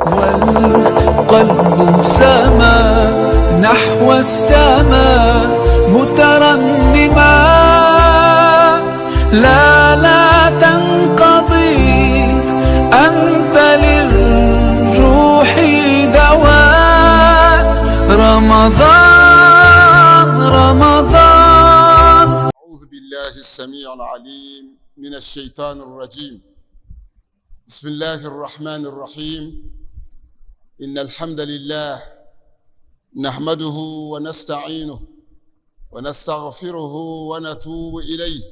والقلب سما نحو السماء مترنما، لا لا تنقضي، أنت للروح دواء. رمضان رمضان. أعوذ بالله السميع العليم من الشيطان الرجيم. بسم الله الرحمن الرحيم. إن الحمد لله نحمده ونستعينه ونستغفره ونتوب إليه،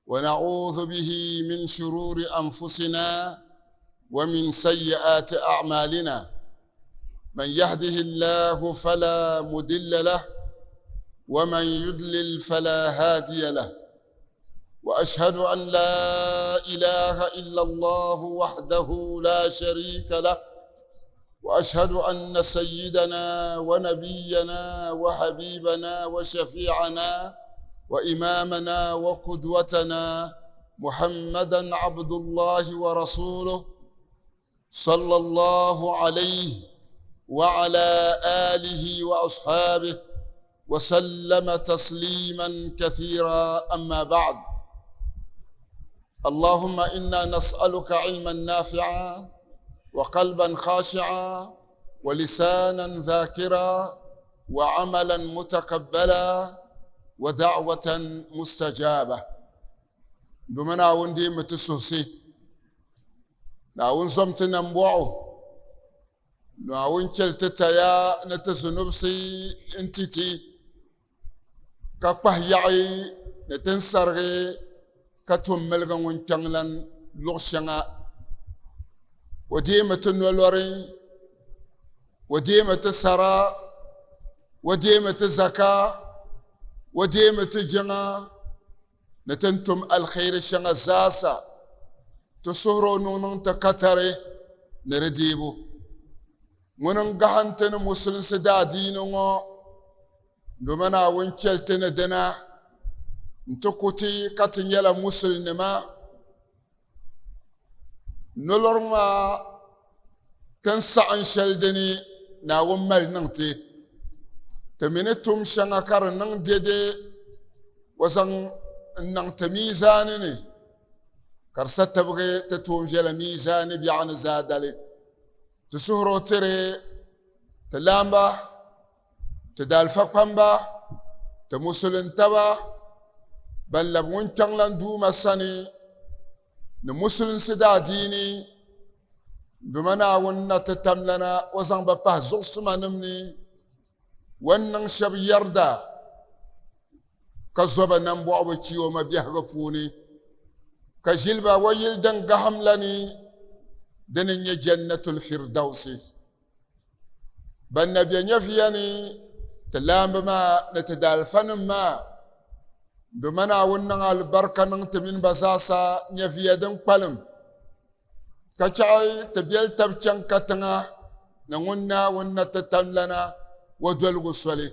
ونعوذ به من شرور أنفسنا ومن سيئات أعمالنا. من يهده الله فلا مضل له، ومن يضلل فلا هادي له. وأشهد أن لا إله إلا الله وحده لا شريك له، وأشهد أن سيدنا ونبينا وحبيبنا وشفيعنا وإمامنا وقدوتنا محمدا عبد الله ورسوله، صلى الله عليه وعلى آله وأصحابه وسلم تسليما كثيرا. أما بعد، اللهم إنا نسألك علما نافعا، وقلبا خاشعا، ولسانا ذاكرا، وعملا متقبلا، ودعوة مستجابة. Domin Naawuni deemi ti suhisi, Naawuni zom ti nambɔɣu, Naawuni chɛli ti taya ni ti zunubisi n-ti ti, ka kpahi yaɣi ni ti ni sarigi ka tum miligi ŋun kpiɔŋlan luɣ shɛŋa. O deemi ti nolɔri, o deemi ti sara, o deemi ti zaka, o deemi ti jiŋa ni ti ni tum alkhairi shɛŋa zaasa. Ti suhiri o ni o niŋ ti katari ni di deebu. Ŋuni n-gahim ti ni musulinsi daadiini ŋɔ, doma Naawuni chɛli ti ni dina nti ku ti ka ti nyɛla musulinima. Nolori maa ti ni saɣim shɛli dini Naawuni mali niŋ ti, ti mi ni tum shɛŋa ka di niŋ dɛde o zaŋ n-niŋ ti miizaani ni, ka di sa tibigi ti tuun viɛla miizaani biɛɣu ni zaadali. Ti suhiri o tiri ti laamba, ti daalifa kpamba, ti musulintaba ban labi ŋun kpiɔŋlan Duuma sani ni musulinsi daadiini. Duuma Naawuni na ti tamlana o zaŋ ba pahi zuɣusumanim ni, o ni niŋ shɛb yɛrida ka zo ba nambɔɣu bi chi o ma biɛhigu puuni, ka ʒili ba o yili din gahim la ni, dini n-nyɛ Jannatul Firdausi. Ban na be nyɛviya ni ti laamba maa ni ti daalifanim maa, doma Naawuni niŋ alibarika niŋ ti mini ba zaasa nyɛviya din kpalim, ka chaɣi ti beli tab chaŋ katiŋa ni ŋun Naawuni na ti tamlana o doligu soli.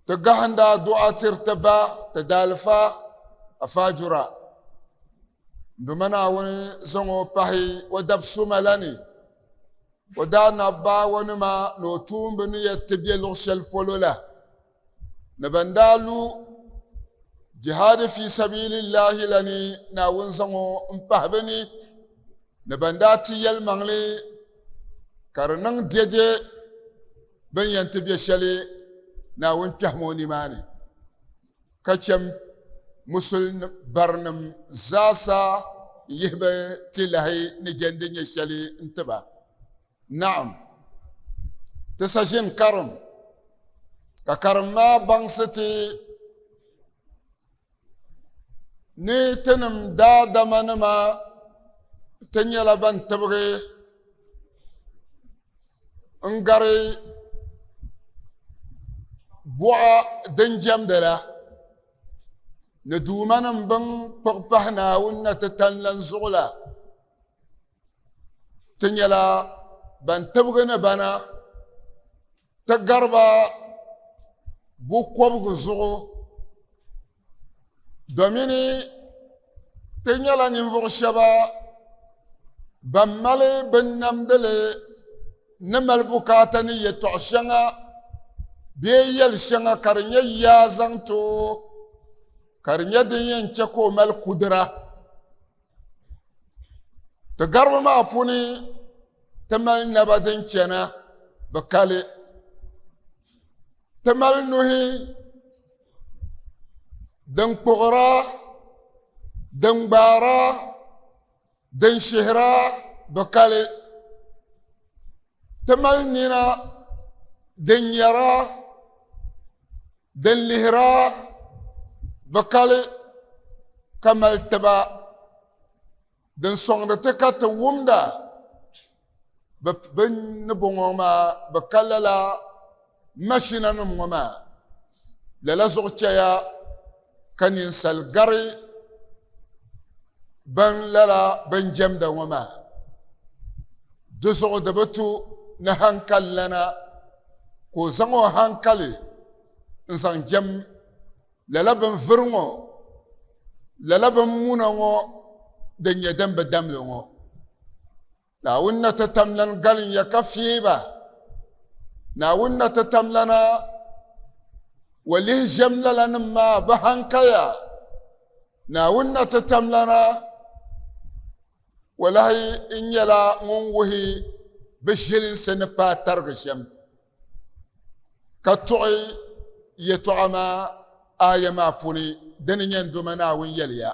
Ti gahinda du'a tiri ti ba, ti daalifa Afaajura. Duuma Naawuni zaŋ o pahi o dab suma la ni. O daa na baawanima ni o tuumba ni yɛn ti be luɣ shɛli polo la, ni ban daa lu jihaadi fi sabiilillahi la ni Naawuni zaŋ o m-pahi bɛ ni, ni ban daa ti yɛlimaŋli ka di niŋ dɛde bɛ ni yɛn ti be shɛli Naawuni kpɛhim o nimaani, ka chɛ musulin barinim zaasa n-yihi bɛ tilahi ni jɛndi nyɛ shɛli n-ti ba. Naam, ti sa ʒini karim, ka karim maa baŋsi ti ni tinim daadamanima ti nyɛla ban tibigi n-gari buɣa din jɛmdi la ni duumanim bɛn kpuɣi pahi Naawuni na ti tanlan zuɣu la. Ti nyɛla ban tibigi ni bana ti gari ba bukɔbigu zuɣu domini ti nyɛla ninvuɣ shɛba Ban mali binnamdili ni mali bukaata ni yɛtɔɣ shɛŋa bee yɛl shɛŋa ka di nyɛ yaa zaŋ ti o, ka di nyɛ din yɛn chɛ ka o mali kudira. Ti garibu maa puuni ti mali naba din chana bi kali. Ti mali nuhi din kpuɣira, din gbaara, din shihira bi kali. Ti mali nina din nyara, din lihira bi kali ka mali tiba din sɔŋdi ti ka ti wumda bɛ ni bɔŋɔ maa bi ka lala mashinanima ŋɔ maa. Lala zuɣu chɛya ka ninsal gari ban lala bin jɛmda ŋɔ maa. Di zuɣu di bi tu ni hankali lana ka o zaŋ o hankali n-zaŋ jɛm lala bin vuri ŋɔ, lala bin muna ŋɔ din nyɛ din bi damli ŋɔ. Naawuni na ti tamlan galin ya ka feei ba. Naawuni na ti tamlana wa lihi ʒɛm lalanim maa bɛ hankaya. Naawuni na ti tamlana wa lahi n-nyɛla ŋun wuhi bɛ ʒilinsi ni paai tarigi shɛm, ka tuɣi yɛtɔɣa maa aaya maa puuni dini nyɛ n doma Naawuni yɛliya.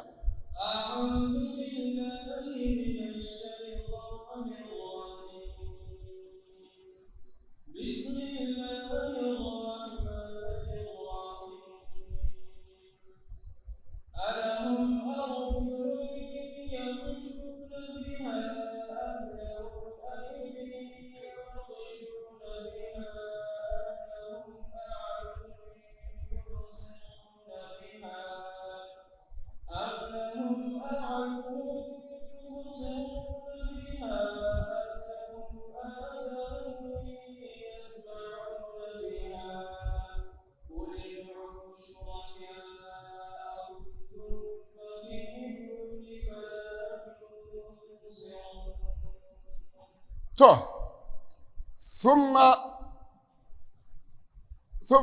To thumma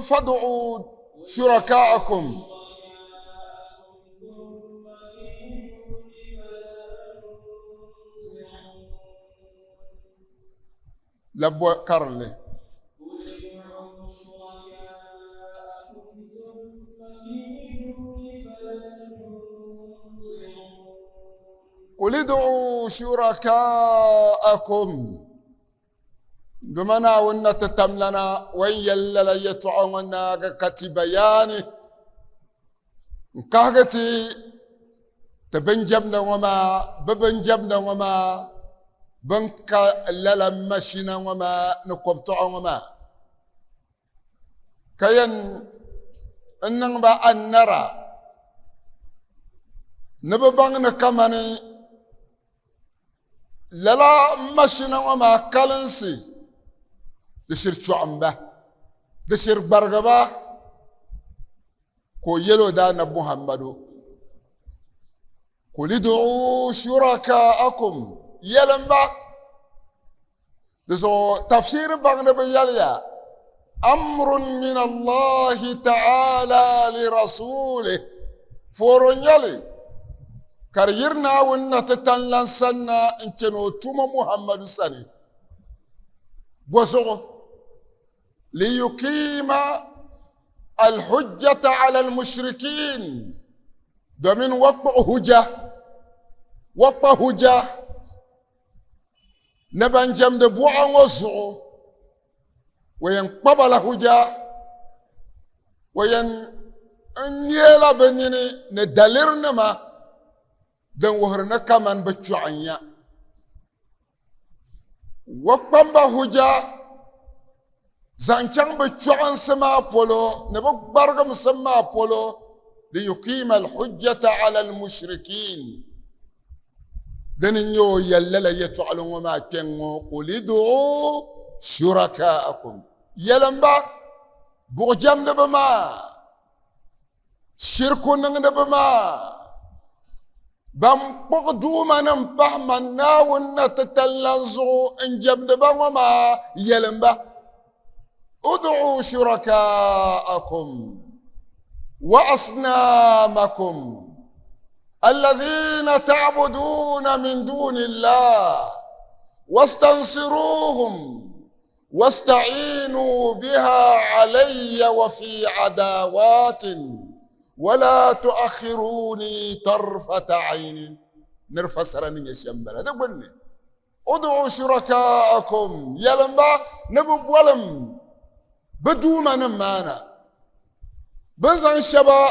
fad'u shuraka'akum labbo karinli. Qul id'u shuraka'akum Duma Naawuni na ti tamlana o ni yɛli lala yɛtɔɣa ŋɔ naagi ka ti bayaani n-kahigi ti ti binjɛmda ŋɔ maa, bɛ binjɛmda ŋɔ maa, bɛn ka lala mashina ŋɔ maa ni kɔbitɔɣa ŋɔ maa, ka yɛn n niŋ ba annara ni bɛ baŋ ni kamani lala mashina ŋɔ maa kalinsi di shiri chɔɣim ba, di shiri gbarigi ba ka o yɛli o daanabi Muhammadu Kul id'u shuraka'akum yɛlim ba di zuɣu tafsiri baŋdiba yɛliya amrun min Allahi ta'ala li rasulih fooro nyɛli ka di yiri Naawuni na ti tanlan sanna n-chani o tumo Muhammadu sani bɔzuɣu liyuqima alhujjata ala almushrikin domin wa kpuɣi huja wa kpa huja ni ban jɛmdi buɣa ŋɔ zuɣu o yɛn kpaba la huja o yɛn n neela bɛ nini ni dalirinima din wuhiri ni kamani bɛ chɔɣi n-ya Wa kpamba huja zaŋ chaŋ bɛ chɔɣinsi maa polo ni bɛ gbarigimsim maa polo liyuqima alhujjata ala almushrikin dini n-nyɛ o yɛli lala yɛtɔɣili ŋɔ maa kpɛŋŋo qul id'u shuraka'akum yɛlim ba buɣijɛmdiba maa shirku niŋdiba maa. Ban kpuɣi duumanim pahi man Naawuni na titali la zuɣu n-jɛmdi ba ŋɔ maa, yɛlim ba, Udu'u shuraka'akum wa asnamakum alladhina ta'buduna min duni llah wastansiruhum واستعينوا بها علي وفي عداوات ولا تؤخروني طرفة عين نرفسر من يشمبلا دقني ادعوا شركاءكم يلمبا نبو بولم بدوما نمانا بزن شبا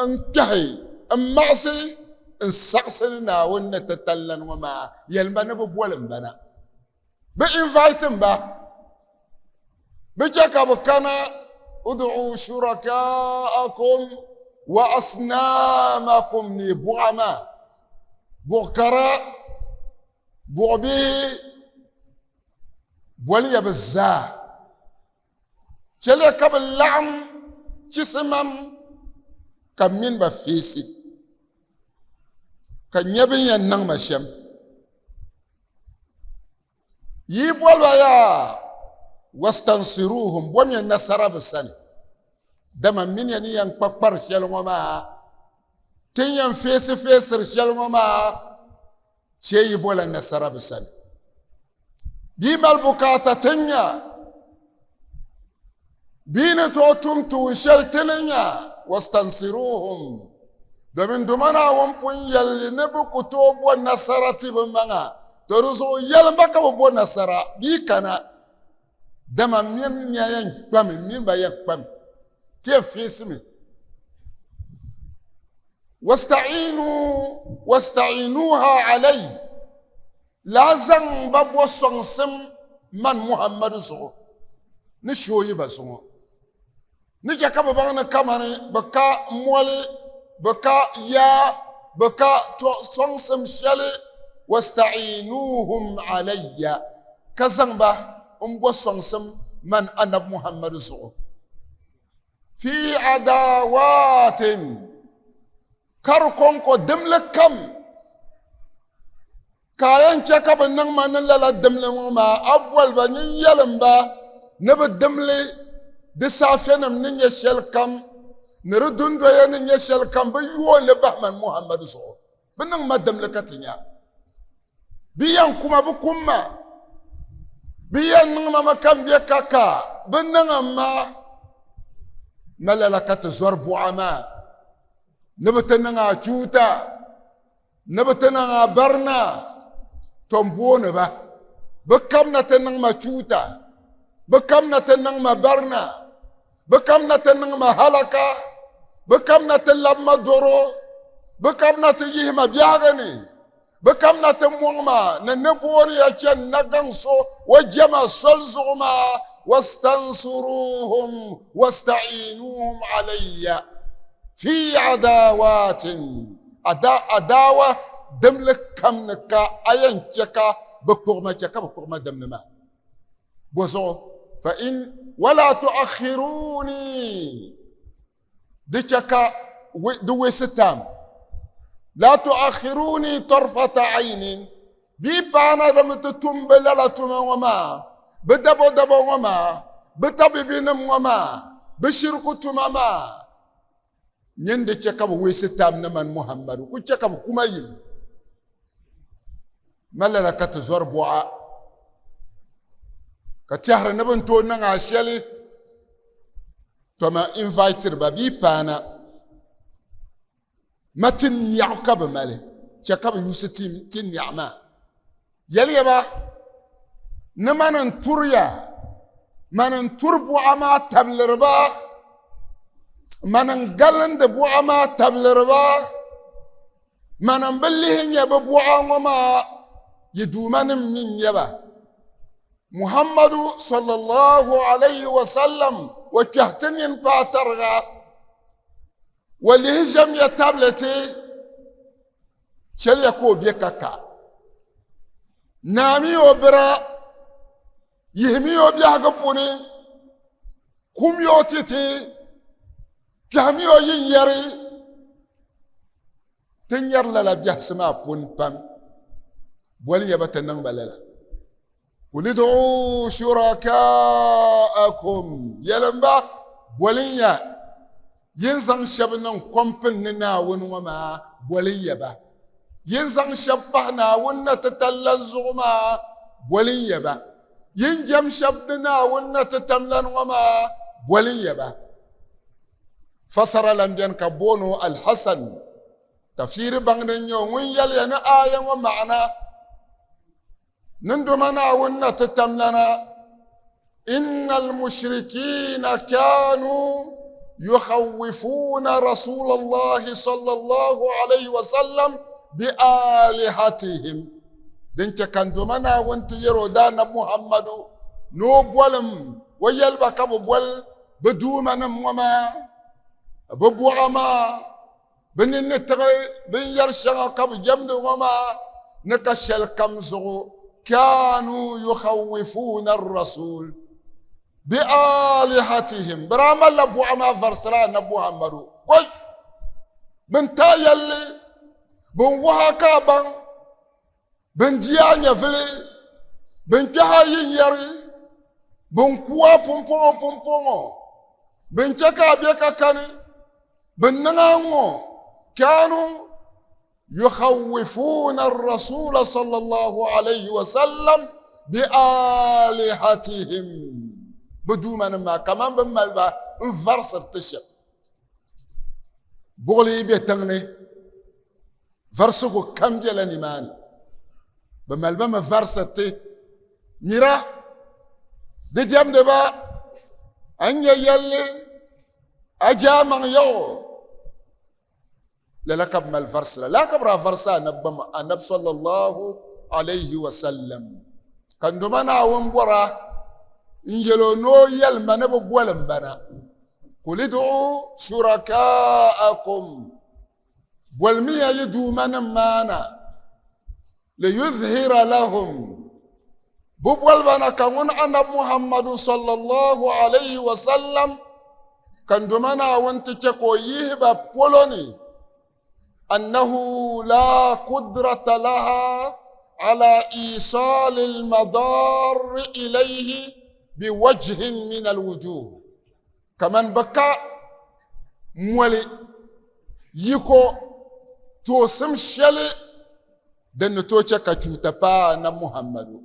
انتهي امعصي انسعسل ناون نتتلن وما يلمبا نبو بولم بنا Bɛ invite ba. Bɛ chɛ ka bɛ kana ud'u shuraka'akum wa asnamakum ni buɣa maa, buɣ kara, buɣ bihi, boliya bɛ zaa. Chɛliya ka bɛ laɣim chisimam ka m mini ba feesi, ka nya bɛ ni yɛn niŋ ma shɛm. Yi boli ba yaa wastansiruhum, bomiya nasara bɛ sani, dama m mini ya ni yɛn kpa kpari shɛli ŋɔ maa, ti ni yɛn feesi feesiri shɛli ŋɔ maa, shee yi bola nasara bɛ sani. Bɛ yi mali bukaata ti ni nya, bɛ yi ni tooi tum tuun shɛli ti ni nya, wastansiruhum, domin Duuma Naawuni pun yɛli li ni bɛ ku tooi bo nasara ti bɛ maŋa, to di zuɣu yɛlim ba ka bɛ bo nasara bɛ yi kana, dama m mini ya yɛn kpami, m mini ba yɛn kpami, ti yɛn feesimi. Wasta'iinu wasta'iinuha alay laa zaŋ ba bo sɔŋsim man Muhammadu zuɣu ni shooyi ba zuŋɔ ni chɛ ka bɛ baŋ ni kamani bɛ ka moli, bɛ ka yaa, bɛ ka sɔŋsim shɛli wasta'iinuhum alayya ka zaŋ ba m-bo sɔŋsim man Anabi Muhammadu zuɣu. Fi adawaatin, ka di kɔŋko dimli kam, ka a yɛn chɛ ka bɛ niŋ ma ni lala dimli ŋɔ maa, a boli ba nyin yɛlim ba ni bɛ dimli di saafianim ni nyɛ shɛlikam, ni di dundoya ni nyɛ shɛlikam, bɛ yooi li bahi man Muhammadu zuɣu. Bɛ niŋ ma dimli ka ti nya. Bɛ yɛn ku ma, bɛ kum ma. Bɛ yɛn niŋ ma mi ka m be ka ka bɛ niŋ m ma. Ma lala ka ti zɔri buɣa maa ni bɛ ti niŋ a chuuta, ni bɛ ti niŋ a barina, to m booni ba. Bɛ kamna ti niŋ ma chuuta, bɛ kamna ti niŋ ma barina, bɛ kamna ti niŋ ma halaka, bɛ kamna ti labi ma dɔro, bɛ kamna ti yihi ma biɛhigu ni, bɛ kamna ti mɔŋ ma ni ni booni ya chani nagaŋ so o jɛma soli zuɣu maa, wastansuruhum wasta'inuhum alayya fi adaawatin, adaawa dimli kam ni ka a yɛn chɛ ka bɛ kpuɣi ma, chɛ ka bɛ kpuɣi ma dimli maa. Bɔzuɣu fa in wala tuakhiruni di chɛ ka di waste time la tuakhiruni tarfata aynin bɛ yi paana di mi ti tum bɛ lala tuma ŋɔ maa bɛ dabo dabo ŋɔ maa bɛ tabibinim ŋɔ maa bɛ shiriku tuma maa nyin di chɛ ka bɛ waste time ni mani Muhammadu ku chɛ ka bɛ kuma yim ma lala ka ti zɔri buɣa ka tɛhiri ni bɛ ni tooi niŋ a shɛli to ma invitiri ba bɛ yi paana ma ti niɛɣu ka bɛ mali chɛ ka bɛ yuusi ti niɛɣu maa yɛliya ba ni mani n turiya mani n turi buɣa maa tabiliri ba mani n galindi buɣa maa tabiliri ba Mani m-bi lihi nya bɛ buɣa ŋɔ maa yi duumanim mi n-nyɛ ba. Muhammadu sallallahu alayhi wa sallam o kpɛhi ti nini paai tariga, o lihi ʒɛmiya tabili ti, chɛliya ka o be ka ka. Naami o bira, yihimi o biɛhigu puuni, kumi o ti ti, kpɛhimi o yinyɛri. Ti nyari lala biɛhisi maa puuni pam. Boli ya ba ti niŋ ba lala. Qul id'u shuraka'akum yɛlim ba bolin ya yin zaŋ shɛba niŋ kɔmpini ni Naawuni ŋɔ maa bolin ya ba. Yin zaŋ shɛba pahi Naawuni na ti tallan zuɣu maa bolin ya ba. Yin jɛm shɛba di Naawuni na ti tamlan ŋɔ maa bolin ya ba. Fasara lan beni ka booni o Al-Hasan. Tafsiiri baŋdi n-nyɛ o ŋun yɛliya ni aaya ŋɔ ma'ana Nindoma Naawuni na ti tamlana, Inna al-mushrikiina kaanu yukhawwifuuna Rasuulallahi sallallahu alayhi wa sallam bi aalihatihim. Din chɛ ka Ndoma Naawuni ti yɛri o daanabi Muhammadu ni o bolim o yɛli ba ka bɛ boli bɛ duumanim ŋɔ maa, bɛ buɣa maa, bɛ nini ni tiɣi binyɛr shɛŋa ka bɛ jɛmdi ŋɔ maa ni ka shɛlikam zuɣu kaanu yukhawwifuuna ar-rasul bi alihatihim bɛ daa malila buɣa maa varisira anabi Muhammadu koi bɛn taai yɛlli bɛn wuhi a ka a baŋ bɛn di a nyɛvili bɛn kpɛhi a yinyɛri bɛn ku a pumpɔŋɔ pumpɔŋɔ bɛn chɛ ka a be ka kani bɛn niŋ a ŋ-ŋɔ kaanu yukhawwifuuna ar-rasula sallallahu alayhi wa sallam bi alihatihim bɛ duumanim maa kaman bɛ mali ba n-varisiri ti shɛm buɣili yi be tiŋ ni varisigu kam bela nimaani bɛ mali ba mi varisiri ti nira di diɛmdi ba a ni nya yɛlli a je a maŋ yaɣo lala ka bɛ mali varisira lala ka bɛ daa varisi anabi gba anabi sallallahu alayhi wa sallam ka ndoma Naawuni bɔra n yɛl o ni o yɛli ma ni bɛ boli m ba na kul id'u shuraka'akum bolimiya yi duumanim maa na liyuzhira lahum bɛ boli ba na ka ŋun anabi Muhammadu sallallahu alayhi wa sallam ka ndoma Naawuni ti chɛ ka o yihi ba polo ni annahu la kudrata laha ala isali almadari ilayhi biwajhin min alwujuh kaman bɛ ka moli yiko toosim shɛli din ni tooi chɛ ka chuuta paai anabi Muhammadu.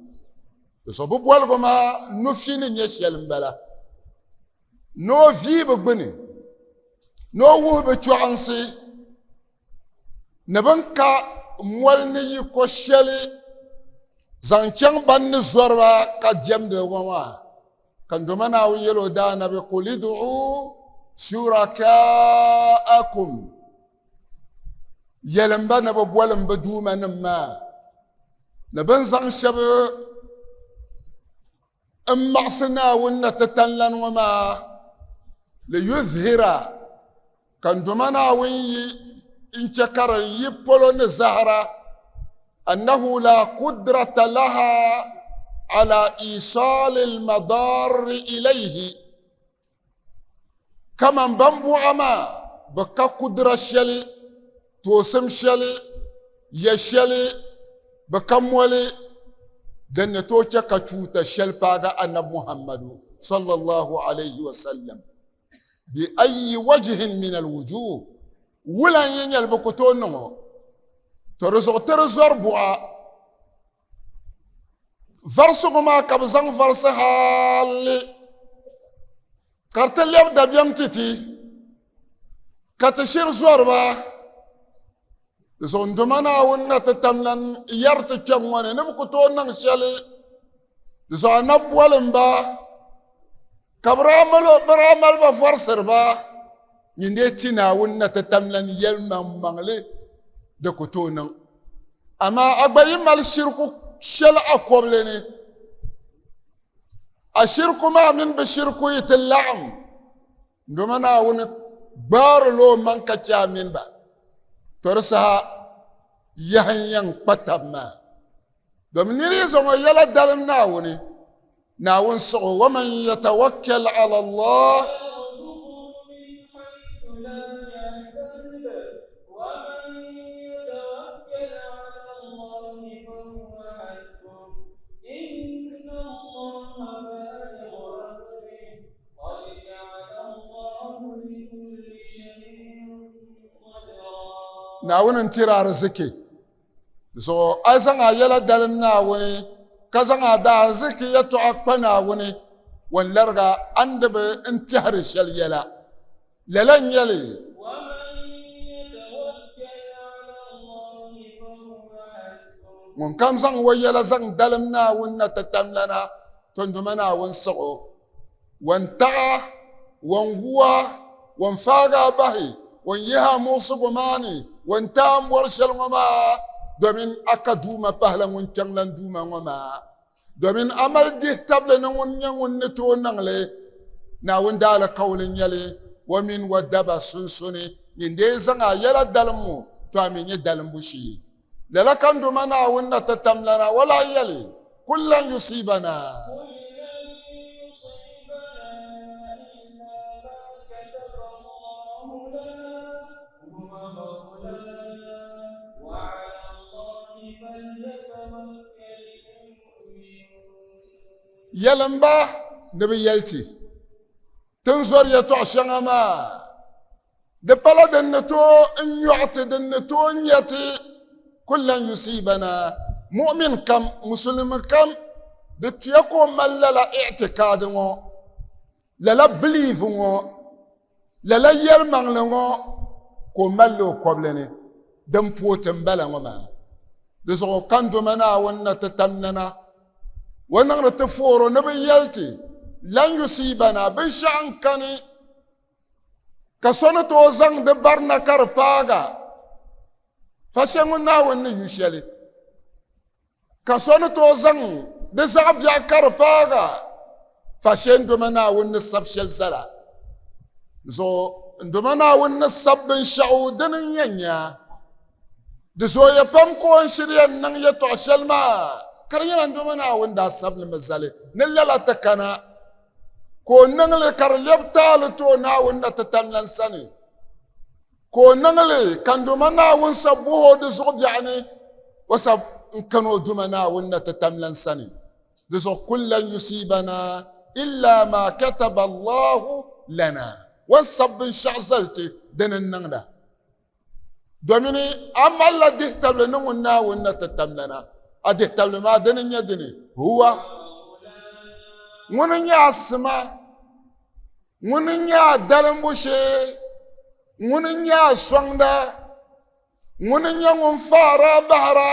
Di zuɣu bɛ boligu maa nufi ni nyɛ shɛli m-bala, ni o vii bɛ gbuni, ni o wuhi bɛ chɔɣinsi, ni bɛ ni ka moli ni yiko shɛli zaŋ chaŋ ban ni zɔri ba ka jɛmdi ŋɔ maa. Ka Duuma Naawuni yɛl o daanabi, Qul id'u shuraka'akum, yɛlim ba ni bɛ bolim bɛ duumanim maa ni bɛ ni zaŋ shɛba m-maɣisi Naawuni na ti tanlani ŋɔ maa, liyuzhira, ka Duuma Naawuni yi n-chɛ ka di yi polo ni zahira, annahu la kudrata laha ala isali al-madarri ilayhi, kaman ban buɣa maa bi ka kudira shɛli, toosim shɛli, ya shɛli, bi ka moli din ni tooi chɛ ka chuuta shɛli paagi Anabi Muhammadu sallallahu alayhi wa sallam bi ayi wajhin min alwujuh wula n yi nyɛli bi ku tooi niŋ o to di zuɣu ti di zɔri buɣa Varisigu maa ka bɛ zaŋ varisi hali ka di ti lɛbi dabiɛm ti ti ka ti shiri zɔri ba. Di zuɣu n Duuma Naawuni na ti tam lan yɛri ti kpɛŋ ŋɔ ni ni bɛ ku tooi niŋ shɛli. Di zuɣu anabi boli m ba ka bɛ daa mali ba vɔrisiri ba nyin dee ti Naawuni na ti tam lan yɛlimaŋmaŋli di ku tooi niŋ. Amaa a gba yi mali shiriku shɛli a kɔbili ni, a shiriku maa mini bɛ shiriku yi ti laɣim, dama Naawuni gbaarila o maŋ ka chɛ a mini ba, to di saha yaha n-yɛn kpa tab maa. Domi nir yi zaŋ o yɛla dalim Naawuni, Naawuni siɣi o, Waman yatawakkal ala Allah ويرزقه من حيث لا يحتسب ومن Naawuni n-tiri ariziki. Zuɣu a zaŋ a yɛla dalim Naawuni, ka zaŋ a daariziki yɛtɔɣa kpa Naawuni, o ni larig a a ni di bi n-tɛhiri shɛli yɛla. Lala n-nyɛ li. Ŋunkam zaŋ o yɛla zaŋ dalim Naawuni na ti tamlana, to Duuma Naawuni siɣ o. Wan taɣ a, wan gu a, wan faag a bahi, wan yihi a muɣisigu maa ni, wan ti a m-bɔri shɛli ŋɔ maa, domin a ka duuma pahila ŋun kpiɔŋlan Duuma ŋɔ maa, domin a mali dihitabili ni ŋun nyɛ ŋun ni tooi niŋ li. Naawuni daalikauli n-nyɛ li, o mini o daba sunsuni, nyin dee zaŋ a yɛla dalim o, to a mi nyɛ dalimbu shee. Lala ka n Duuma Naawuni na ti tamlana o lahi yɛli, Kul lan yusibana. Yɛlim ba ni bɛ yɛli ti, Ti ni zɔri yɛtɔɣ shɛŋa maa, di pala din ni tooi n nyɔɣi ti, din ni tooi nya ti kul lan yusibana. Mu'min kam, Musulimi kam, di tuya ka o mali lala i'tikaadi ŋɔ, lala belief ŋɔ, lala yɛlimaŋli ŋɔ ka o mali li o kɔbili ni, din pooi ti m-bala ŋɔ maa. Di zuɣu ka n Duuma Naawuni na ti tamlana O niŋdi ti fooro ni bɛ yɛli ti, Lan yusibana, binshɛɣu n-kani ka so ni tooi zaŋ di barina ka di paaga, fa shee ŋun Naawuni ni yu shɛli, ka so ni tooi zaŋ di zaɣ biɛɣu ka di paaga, fa shee n Duuma Naawuni ni sab shɛli zala. Zuɣu n Duuma Naawuni ni sab binshɛɣu dini n-yɛn nya. Di zooya pam ka o ni shiri yɛn niŋ yɛtɔɣ shɛli maa, ka di nyɛla n Duuma Naawuni daa sabi li mi zali ni lala ti kana, ka o niŋ li ka di lɛbi taali ti o Naawuni na ti tamlan sani, ka o niŋ li ka n Duuma Naawuni sa bɔh o di zuɣu biɛɣu ni o sa n-kani o Duuma Naawuni na ti tamlan sani. Di zuɣu kul lan yusibana illa ma kataba Allahu lana, o ni sabi binshɛɣu zali ti, dini n-niŋda. Domini a malila dihitabili ni ŋun Naawuni na ti tamlana. A dihitabili maa dini n-nyɛ dini? Huwa. Ŋuni n-nyɛ a sima, ŋuni n-nyɛ a dalimbu shee, ŋuni n-nyɛ a sɔŋda, ŋuni n-nyɛ ŋun faari a bahira,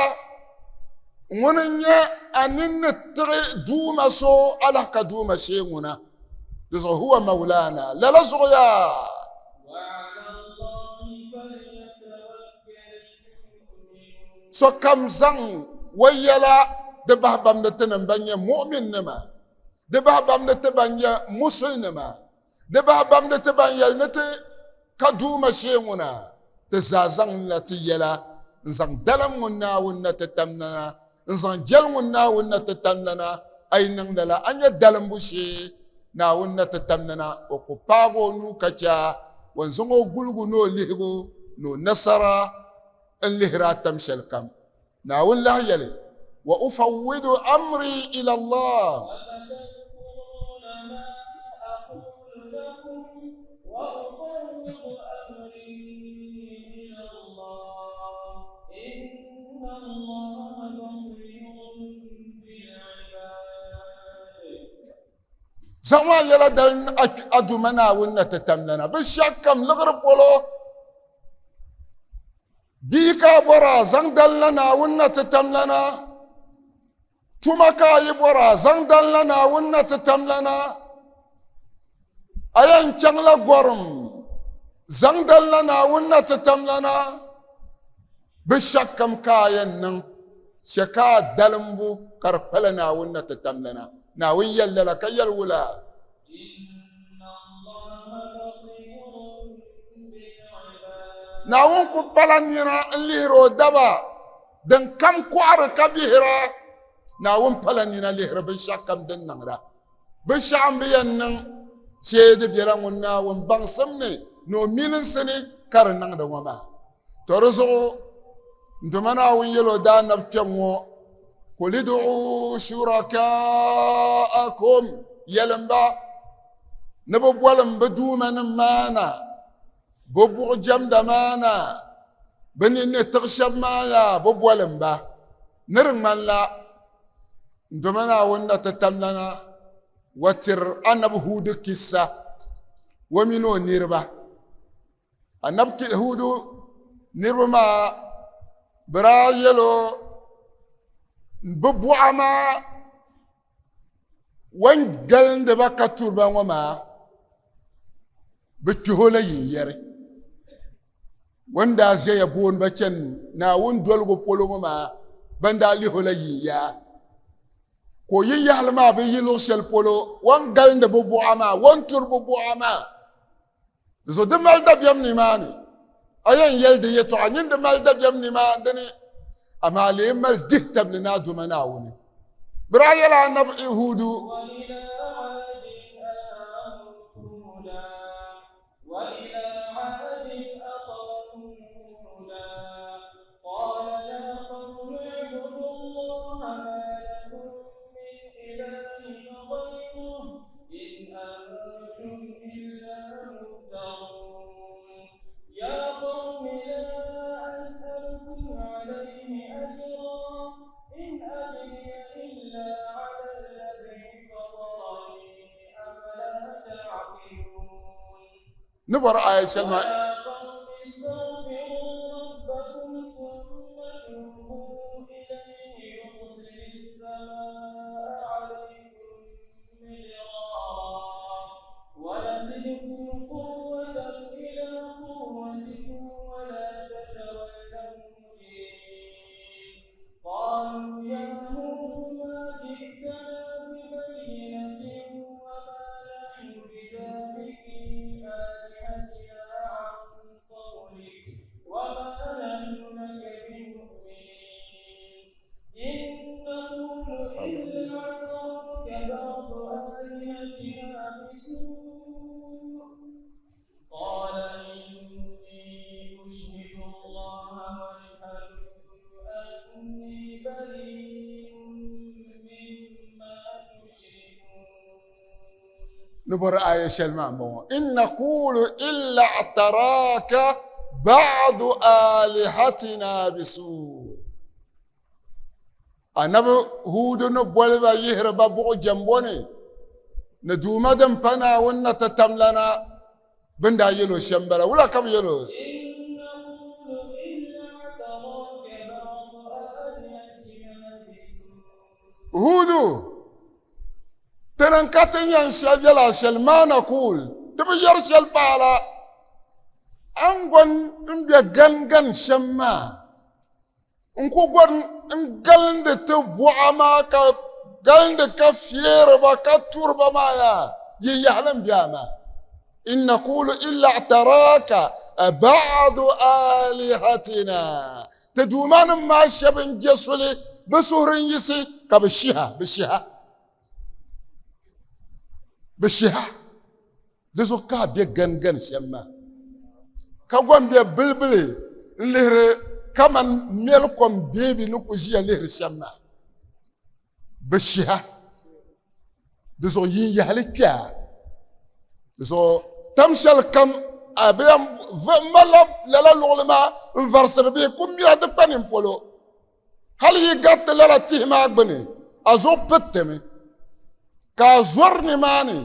ŋuni n-nyɛ a nini ni tiɣi duuma so alahaka duuma shee ŋuna. Di zuɣu huwa mawlana. Lala zuɣu yaa. Sokam zaŋ o yɛla di bahi bamdi tinim ban nyɛ mu'minnima, di bahi bamdi ti ban nyɛ musulinima, di bahi bamdi ti ban yɛli ni ti ka Duuma shee ŋuna, ti zaa zaŋla ti yɛla n-zaŋ dalim ŋun Naawuni na ti tamlana, n-zaŋ jɛli ŋun Naawuni na ti tamlana, a yi niŋ lala, a nya dalimbu shee Naawuni na ti tamlana, o ku paag o nuu ka chɛ a, o ni zaŋ o guligu ni o lihigu ni o nasara n-lihiri a tam shɛlikam. Naawuni lahi yɛli, Wa ufawwidu amri ila Allah. Zaŋ maa yɛla dali a Duuma Naawuni na ti tamlana binshɛɣu kam liɣiri polo. Bia ka a bɔra zaŋ dali na Naawuni na ti tamlana. Tuma ka a yi bɔra zaŋ dali na Naawuni na ti tamlana. A yɛn chaŋla gɔrim zaŋ dali na Naawuni na ti tamlana. Binshɛɣukam ka a yɛn niŋ, chɛ ka a dalimbu ka di kpala Naawuni na ti tamlana. Naawuni yɛli lala ka yɛli wula? Naawuni ku pala nina n-lihiri o daba din kam kɔɣiri ka bihira. Naawuni pala nina lihiri binshɛɣukam din niŋda. Binshɛɣu m-bi yɛn niŋ shee di bela ŋun Naawuni baŋsim ni ni o milinsi ni ka di niŋdi ŋɔ maa. To di zuɣu n Duuma Naawuni yɛl o daanab kpɛŋ ŋɔ, Kul id'u shurakaakum, yɛlim ba ni bɛ bolim bɛ duumanim maa na, bɛ buɣ jɛmda maa na. Bɛ nini ni tiɣi shɛba maa yaa bi boli m ba ni di ŋmanila n doma Naawuni na ti tamlana wa tiri Anabi Huudu kissa o mini o niriba. Anabi Huudu niriba maa bɛ daa yɛl o bɛ buɣa maa o ni galindi ba ka turi ba ŋɔ maa bɛ kpihi o la yinyɛri. O ni daa ʒɛya booni ba chani Naawuni doligu polo ŋɔ maa, ban daa lihi o la yinyaa. Ka o yi yahili maa bi yi luɣ shɛli polo, o ni galindi bɛ buɣa maa, o ni turi bɛ buɣa maa. Di zuɣu di mali dabiɛm nimaani. A yɛn yɛli di yɛtɔɣa nyin di mali dabiɛm nimaa dini, amaa lee mali dihi tabili ni a doma Naawuni. Bɛ daa yɛla Anabi Ihudu. وإلى عاد أخاهم هودا قال يا قوم اعبدوا الله ما لكم من إله غيره إن أنتم إلا مفترون يا قوم لا أسألكم عليه أجرا إن أجري إلا على الذي فطرني أفلا تعقلون Ni bɔri aya shɛli maa. ويا قوم استغفروا ربكم ثم توبوا إليه يرسل السماء عليكم مدرارا ويزدكم قوة إلى قوتكم ولا تتولوا مجرمين قالوا يا هود ما جئتنا ببينة وما نحن بتاركي آلهتنا عن قولك وما نحن لك بمؤمنين إن نقول إلا اعتراك بعض آلهتنا بسوء قال إني أشهد الله واشهدوا أني بريء مما تشركون. Ni bɔri aya shɛli maa m-bɔŋɔ, In naqulu illa i'taraka ba'du alihatina bisuu. Anabi Huudu ni boli ba yihiri ba buɣu jɛmbo ni, ni Duuma din pa Naawuni na ti tamlana bɛ ni daa yɛl o shɛm bala. Wula ka bɛ yɛl o? إن نقول إلا اعتراك بعض آلهتنا بسوء. Huudu, ti niŋ ka ti yɛn shɛli yɛl a shɛli, maa naqul, ti bi yɛri shɛli paala. A ni gɔn m-be ganigan shɛm maa, n ku gɔn n-galindi ti buɣa maa ka galindi ka feeri ba ka turi ba maa yaa, yi yahili m-be a maa. In naqulu illa i'taraka ba'du alihatina. Ti duumanim maa shɛba n-je suli, bɛ suhuri n-yiɣisi ka bɛ shiha, bɛ shiha, bɛ shiha. Di zuɣu ka a be ganigani shɛm maa, ka gom be bilibili n-lihiri kaman Mɛlikom beebi ni ku ʒiya lihiri shɛm maa. Bɛ shiha, di zuɣu yin yahili kpe a. Di zuɣu tam shɛli kam a bi yɛn malila lala luɣili maa n-varisiri bee ku mira di kpa nini polo. Hali yi gariti lala tihi maa gbuni, a zuɣu pittimi ka a zɔri nimaani.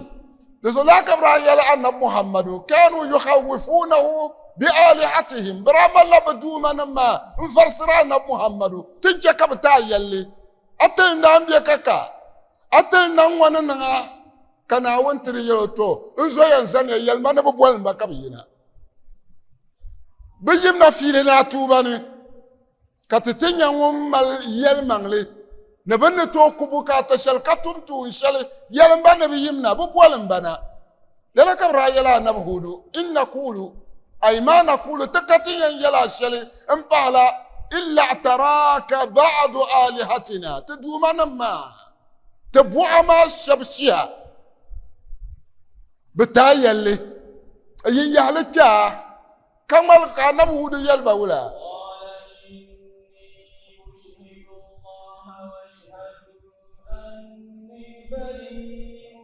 Di zuɣu laa ka bɛ daa yɛli Anabi Muhammadu, Kaanu yukhawwifunahu bi aalihatihim, bɛ daa malila bɛ duumanim maa n-varisiri Anabi Muhammadu, ti n-chɛ ka bɛ ti a yɛlli, A tili naan be ka ka a tili na ŋ-ŋɔ ni niŋ a, ka Naawuni ti di yɛl o, Tɔ! N zoya n-zaniya, yɛli ma ni bɛ boli m ba ka bɛ yina. Bɛ yimna fiili ni a tuuba ni. Ka ti ti nya ŋun mali yɛlimaŋli ni bɛ ni tooi ku bukaata shɛli ka tum tuun shɛli, yɛlim ba ni bɛ yim na, bɛ boli m ba na. Lala ka bɛ daa yɛli Anabi Hudu, In nakuulu, ay ma nakuulu, ti ka ti yɛn yɛl a shɛli m-pahila illa i'taraaka ba'du alihatina, ti duumanim maa, ti buɣa maa shɛb shiha, bɛ ti a yɛlli, yin yahili kpe a. Ka ŋmaligi ka Anabi Hudu yɛli ba wula? قال إني أشهد الله واشهدوا أني بريء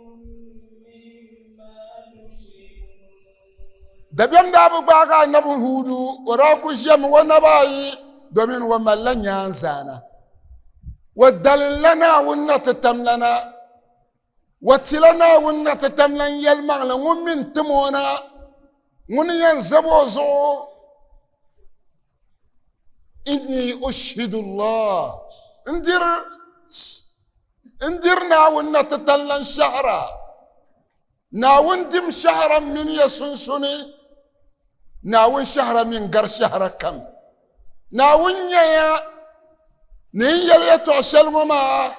مما تشركون. Dabiɛm daa bi gbaagi Anabi Huudu, o daa ku ʒiɛmi o naba ayi domin o malila nyaanzaana. O dalinla Naawuni na ti tamlana, o tila Naawuni na ti tamlan yɛlimaŋli ŋun mi n-tim o na, ŋuni yɛn zab o zuɣu. Inni ushhidu Allah, n diri Naawuni na ti tamlan shɛhira. Naawuni dim shɛhira mini ya sunsuni, Naawuni shɛhira mi n-gari shɛhira kam. Naawuni nyaya ni n yɛli yɛtɔɣ shɛli ŋɔ maa,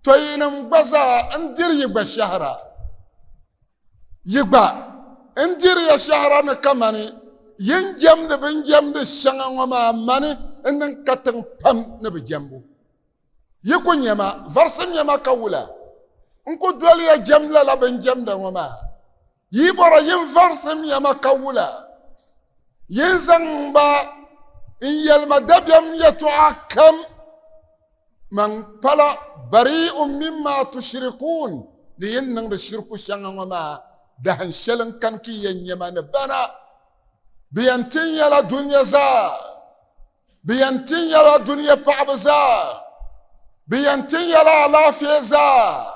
tɔ yinim gba zaa n-diri yi gba shɛhira. Yi gba n-diri ya shɛhira ni kamani yi ni jɛmdi bɛ ni jɛmdi shɛŋa ŋɔ maa mani n-niŋ katiŋ pam ni bɛ jɛmbu. Yi ku nya ma, varisi nya ma ka wula? N ku doli ya jɛm lala bɛ ni jɛmda ŋɔ maa. Yi bɔra yin varisi nya ma ka wula? Yin zaŋ ba n-yɛli ma dabiɛm yɛtɔɣa kam? Man pala bari'un mimma tushrikuun, ni yin niŋdi shiriku shɛŋa ŋɔ maa, dahin shɛli n-kani ka yi yɛn nya ma ni bana. Bɛ yɛn tin ya la dunia zaa. Bɛ yɛn tin ya la dunia paɣibu zaa. Bɛ yɛn tin ya la alaafee zaa.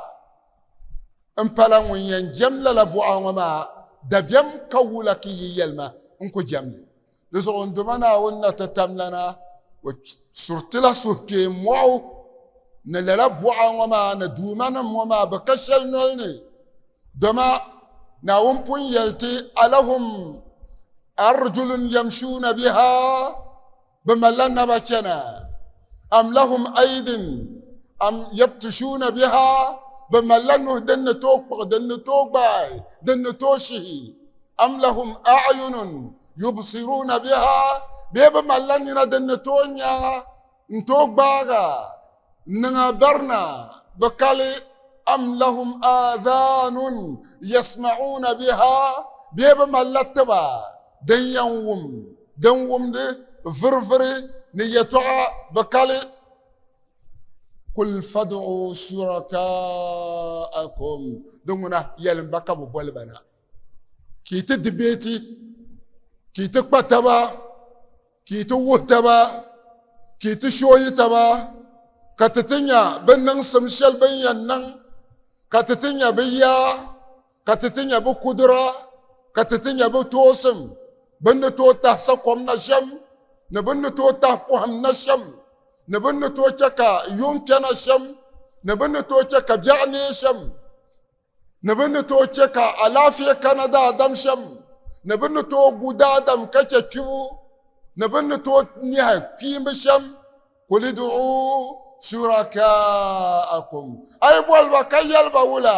M pala ŋun yɛn jɛm lala buɣa ŋɔ maa dabiɛm ka wula ka yi yɛli ma n ku jɛm li. Di zuɣu n Duuma Naawuni na ti tamlana, o suritila suhukpeen mɔɣu ni lala buɣa ŋɔ maa ni duumanim ŋɔ maa bɛ ka shɛli noli ni. Dama Naawuni pun yɛli ti, Alahum arjulun yamshuuna biha, bɛ malila naba chana, am lahum aydin am yabtishuuna biha, bɛ malila nuhi din ni tooi kpuɣi, din ni tooi gbaai, din ni tooi shihi, am lahum a'yunun yubsiruuna biha, bee bɛ malila nina din ni tooi nya n-tooi gbaaga niŋ a barina bɛ kali am lahum aadhanun yasma'una biha bee bɛ malila tiba din yɛn wum din wumdi viriviri ni yɛtɔɣa bɛ kali kul fad'u shuraka'akum din ŋuna yɛlim ba ka bɛ boli ba na ka yi ti dibeeti ka yi ti kpa taba ka yi ti wuhi taba ka yi ti shooyi taba ka ti ti nya bɛ niŋsim shɛli bɛ ni yɛn niŋ ka ti ti nya bɛ yaa ka ti ti nya bɛ kudura ka ti ti nya bɛ toosim bɛ ni tooi tahi sakom na shɛm ni bɛ ni tooi tahi pɔhim na shɛm ni bɛ ni tooi chɛ ka yuŋ kpɛna shɛm ni bɛ ni tooi chɛ ka biɛɣu neei shɛm ni bɛ ni tooi chɛ ka alaafee kana daadam shɛm, ni bɛ ni tooi gu daadam ka chɛ kpibu, ni bɛ ni tooi nɛhi kpiimbi shɛm, Kul id'u shuraka'akum, a yi boli ba ka yɛli ba wula?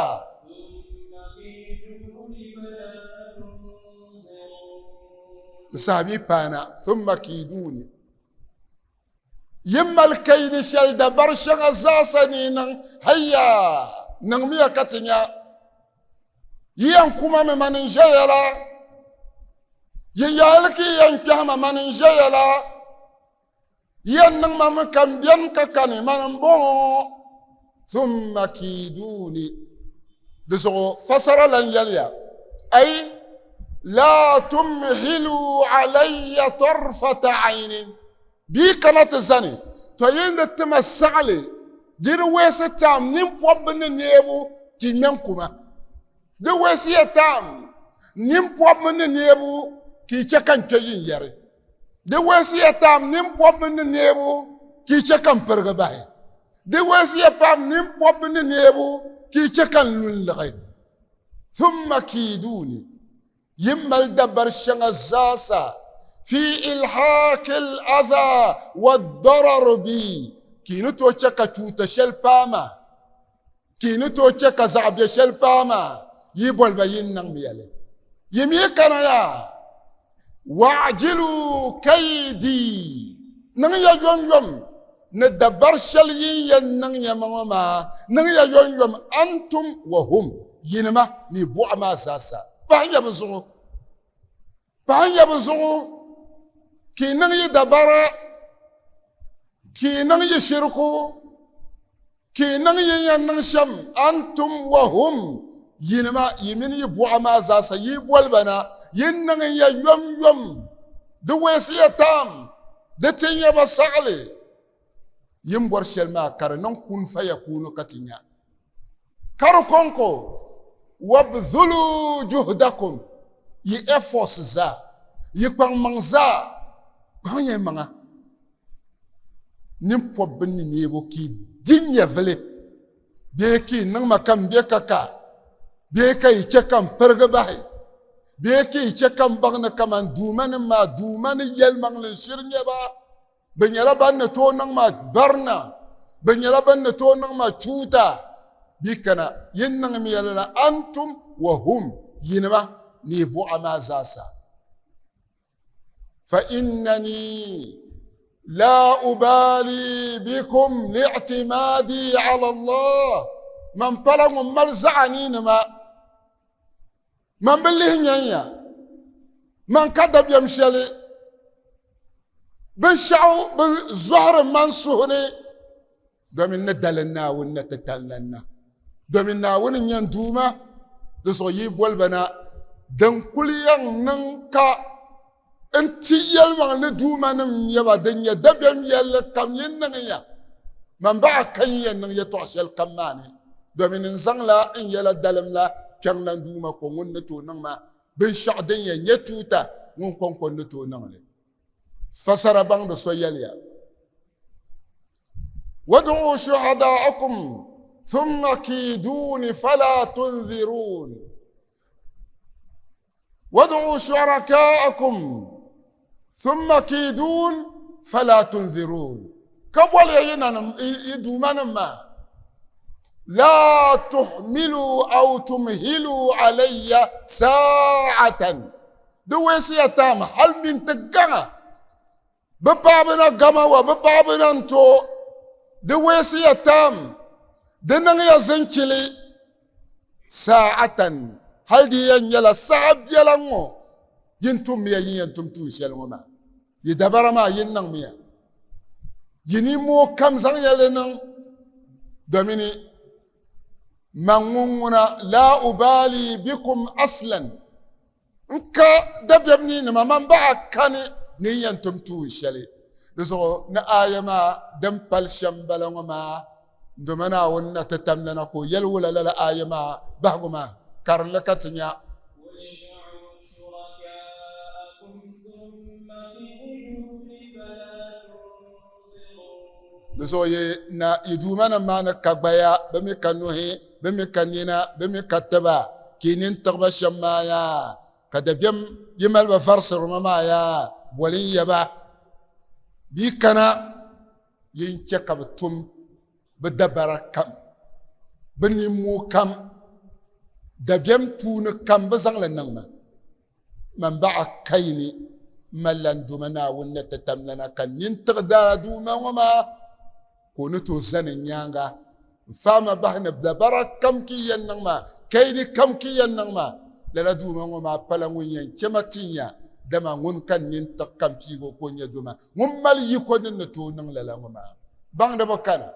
Di saha mi paana, thumma kiiduni. Yi mali kayidi shɛli dabari shɛŋa zaasa ni yi niŋ, hayya! Niŋmiya ka ti nya. Yi yɛn ku ma mi mani n-ʒeya la. Yi yaali ka yi yɛn kpɛhi ma mani n-ʒeya la. Yi yɛn niŋ ma mi ka m beni ka kani mani m-bɔŋɔ. Thumma kiiduni. Di zuɣu fasara lan yɛliya, Ay laa tumhilu alayya tarfata aynin. Bia kana ti zani, tɔ yi ni ti ma saɣili di di weesi taam nimpɔbbu ni neebu ka yi ŋme n-ku ma. Di weesiya taam nimpɔbbu ni neebu ka yi chɛ ka n kpe yinyɛri. Di weesiya taam nimpɔbbu ni neebu ka yi chɛ ka n pirigi bahi. Di weesiya pam nimpɔbbu ni neebu ka yi chɛ ka n lu n-liɣi. Thumma kiiduni. Yi mali dabari shɛŋa zaasa fi ilhaaqi al-adha wa-darar bi, ka yi ni tooi chɛ ka chuuta shɛli paai ma, ka yi ni tooi chɛ ka zaɣ biɛ shɛli paai ma, yi boli ba yin niŋmiya li. Yi mi kana ya, wa'jilu kaydi, niŋ ya yomyom ni dabari shɛli yin yɛn niŋ ya ma ŋɔ maa, niŋ ya yomyom antum wa hum, yinima ni buɣa maa zaasa. Pahi ya bɛ zuɣu, pahi ya bɛ zuɣu, ka yi niŋ yi dabara, ka yi niŋ yi shiriku, ka yi niŋ yi yɛn niŋ shɛm, antum wa hum, yinima, yi mini yi buɣa maa zaasa, yi boli ba na, Yi niŋ ya yomyom, di weesiya taam, di tin ya ba saɣili. Yin bɔri shɛli maa ka di niŋ kun fayakunu ka ti nya. Ka di kɔŋko, wabdhulu juhdakum, yi efforts zaa, yi kpaŋmaŋ zaa, kpaŋ ya maŋa nini pɔbi bɛ ni neebu ka yi di nyɛvili bee ka yi niŋ ma ka m be ka ka bee ka yi chɛ ka m pirigi bahi bee ka yi chɛ ka m baŋ ni kaman duumanim maa duuma ni yɛlimaŋli n-shiri nyɛ ba. Bɛ nyɛla ban ni tooi niŋ ma barina, bɛ nyɛla ban ni tooi niŋ ma chuuta. Bɛ kana, yin niŋmiya lala antum wa hum, yinima ni yi buɣa maa zaasa. Fa innani la ubali bikum li'timadi ala Allah, man pala ŋun mali zaɣa ni yinima, Man bi lihi nyan ya, man ka dabiɛm shɛli binshɛɣu bi zɔhiri man suhu ni, domin ni dalim Naawuni na titali lan na, domin Naawuni n-nyɛ n Duuma, di zuɣu yi boli ba na din kuli yɛn niŋ ka n ti yɛlimaŋli ni duumanim n-nyɛ ba, din nyɛ dabiɛm yɛlli kam yi niŋ ya, man baɣa ka yi yɛn niŋ yɛtɔɣ shɛli kam maa ni, domin n zaŋla n yɛla dalim la kpiɔŋlan Duuma ko ŋun ni tooi niŋ ma binshɛɣu din yɛn nyɛ tuuta ŋun kɔŋko n-ni tooi niŋ li. Fasara baŋdi so yɛliya, Wad'u shuhada'akum thumma kiiduni fala tunzirun. Wad'u shuraka'akum thumma kidun fala tunzirun. Ka boli ya yi nanim, yi duumanim maa. La tuhmilu aw tumhilu alayya sa'atan. Di weesiya taam hal minti gaŋa. Bɛ paɣaba na gama wa, bɛ paɣaba na n-to. Di weesiya taam, di niŋya zinchili saa'atan, hal di yɛn nyɛla saha biɛla ŋ-ŋɔ, yin tummiya yin yɛn tum tuun shɛli ŋɔ maa. Yi dabara maa yin niŋmiya. Yi nimmoo kam zaŋya li niŋ, domini man ŋun ŋuna laa ubaali bikum aslan. N ka dabiɛm ni nima man baɣa kani ni n yɛn tum tuun shɛli. Di zuɣu ni aaya maa din pali shɛm bala ŋɔ maa, doma Naawuni na ti tamda na ka o yɛli wula lala aaya maa bahigu maa, karinli ka ti nya. Di zuɣu yi na yi duumanim maa ni ka gbaya, bɛ mi ka nuhi, bɛ mi ka nina, bɛ mi ka tiba, ka yi nini tiɣi ba shɛm maa yaa, ka dabiɛm yi mali ba varisiri ma maa yaa, boli n-ya ba. Bɛ yi kana, yin chɛ ka bɛ tum bɛ dabara kam, bɛ nimmoo kam, dabiɛm tuuni kam bɛ zaŋ li niŋ ma. Man baɣa kayini malila n Duuma Naawuni ni ti tamlana ka nini tiɣi daa Duuma ŋɔ maa ka o ni tooi zani n nyaaŋa n-faai ma bahi ni dabara kam ka yi yɛn niŋ maa, kayini kam ka yi yɛn niŋ maa. Lala Duuma ŋɔ maa pala ŋun yɛn chɛ ma ti nya, dama ŋun ka n nini tiɣi ka m piig o ka o nyɛ doma ŋun mali yiko din ni tooi niŋ lala ŋɔ maa. Baŋdiba kani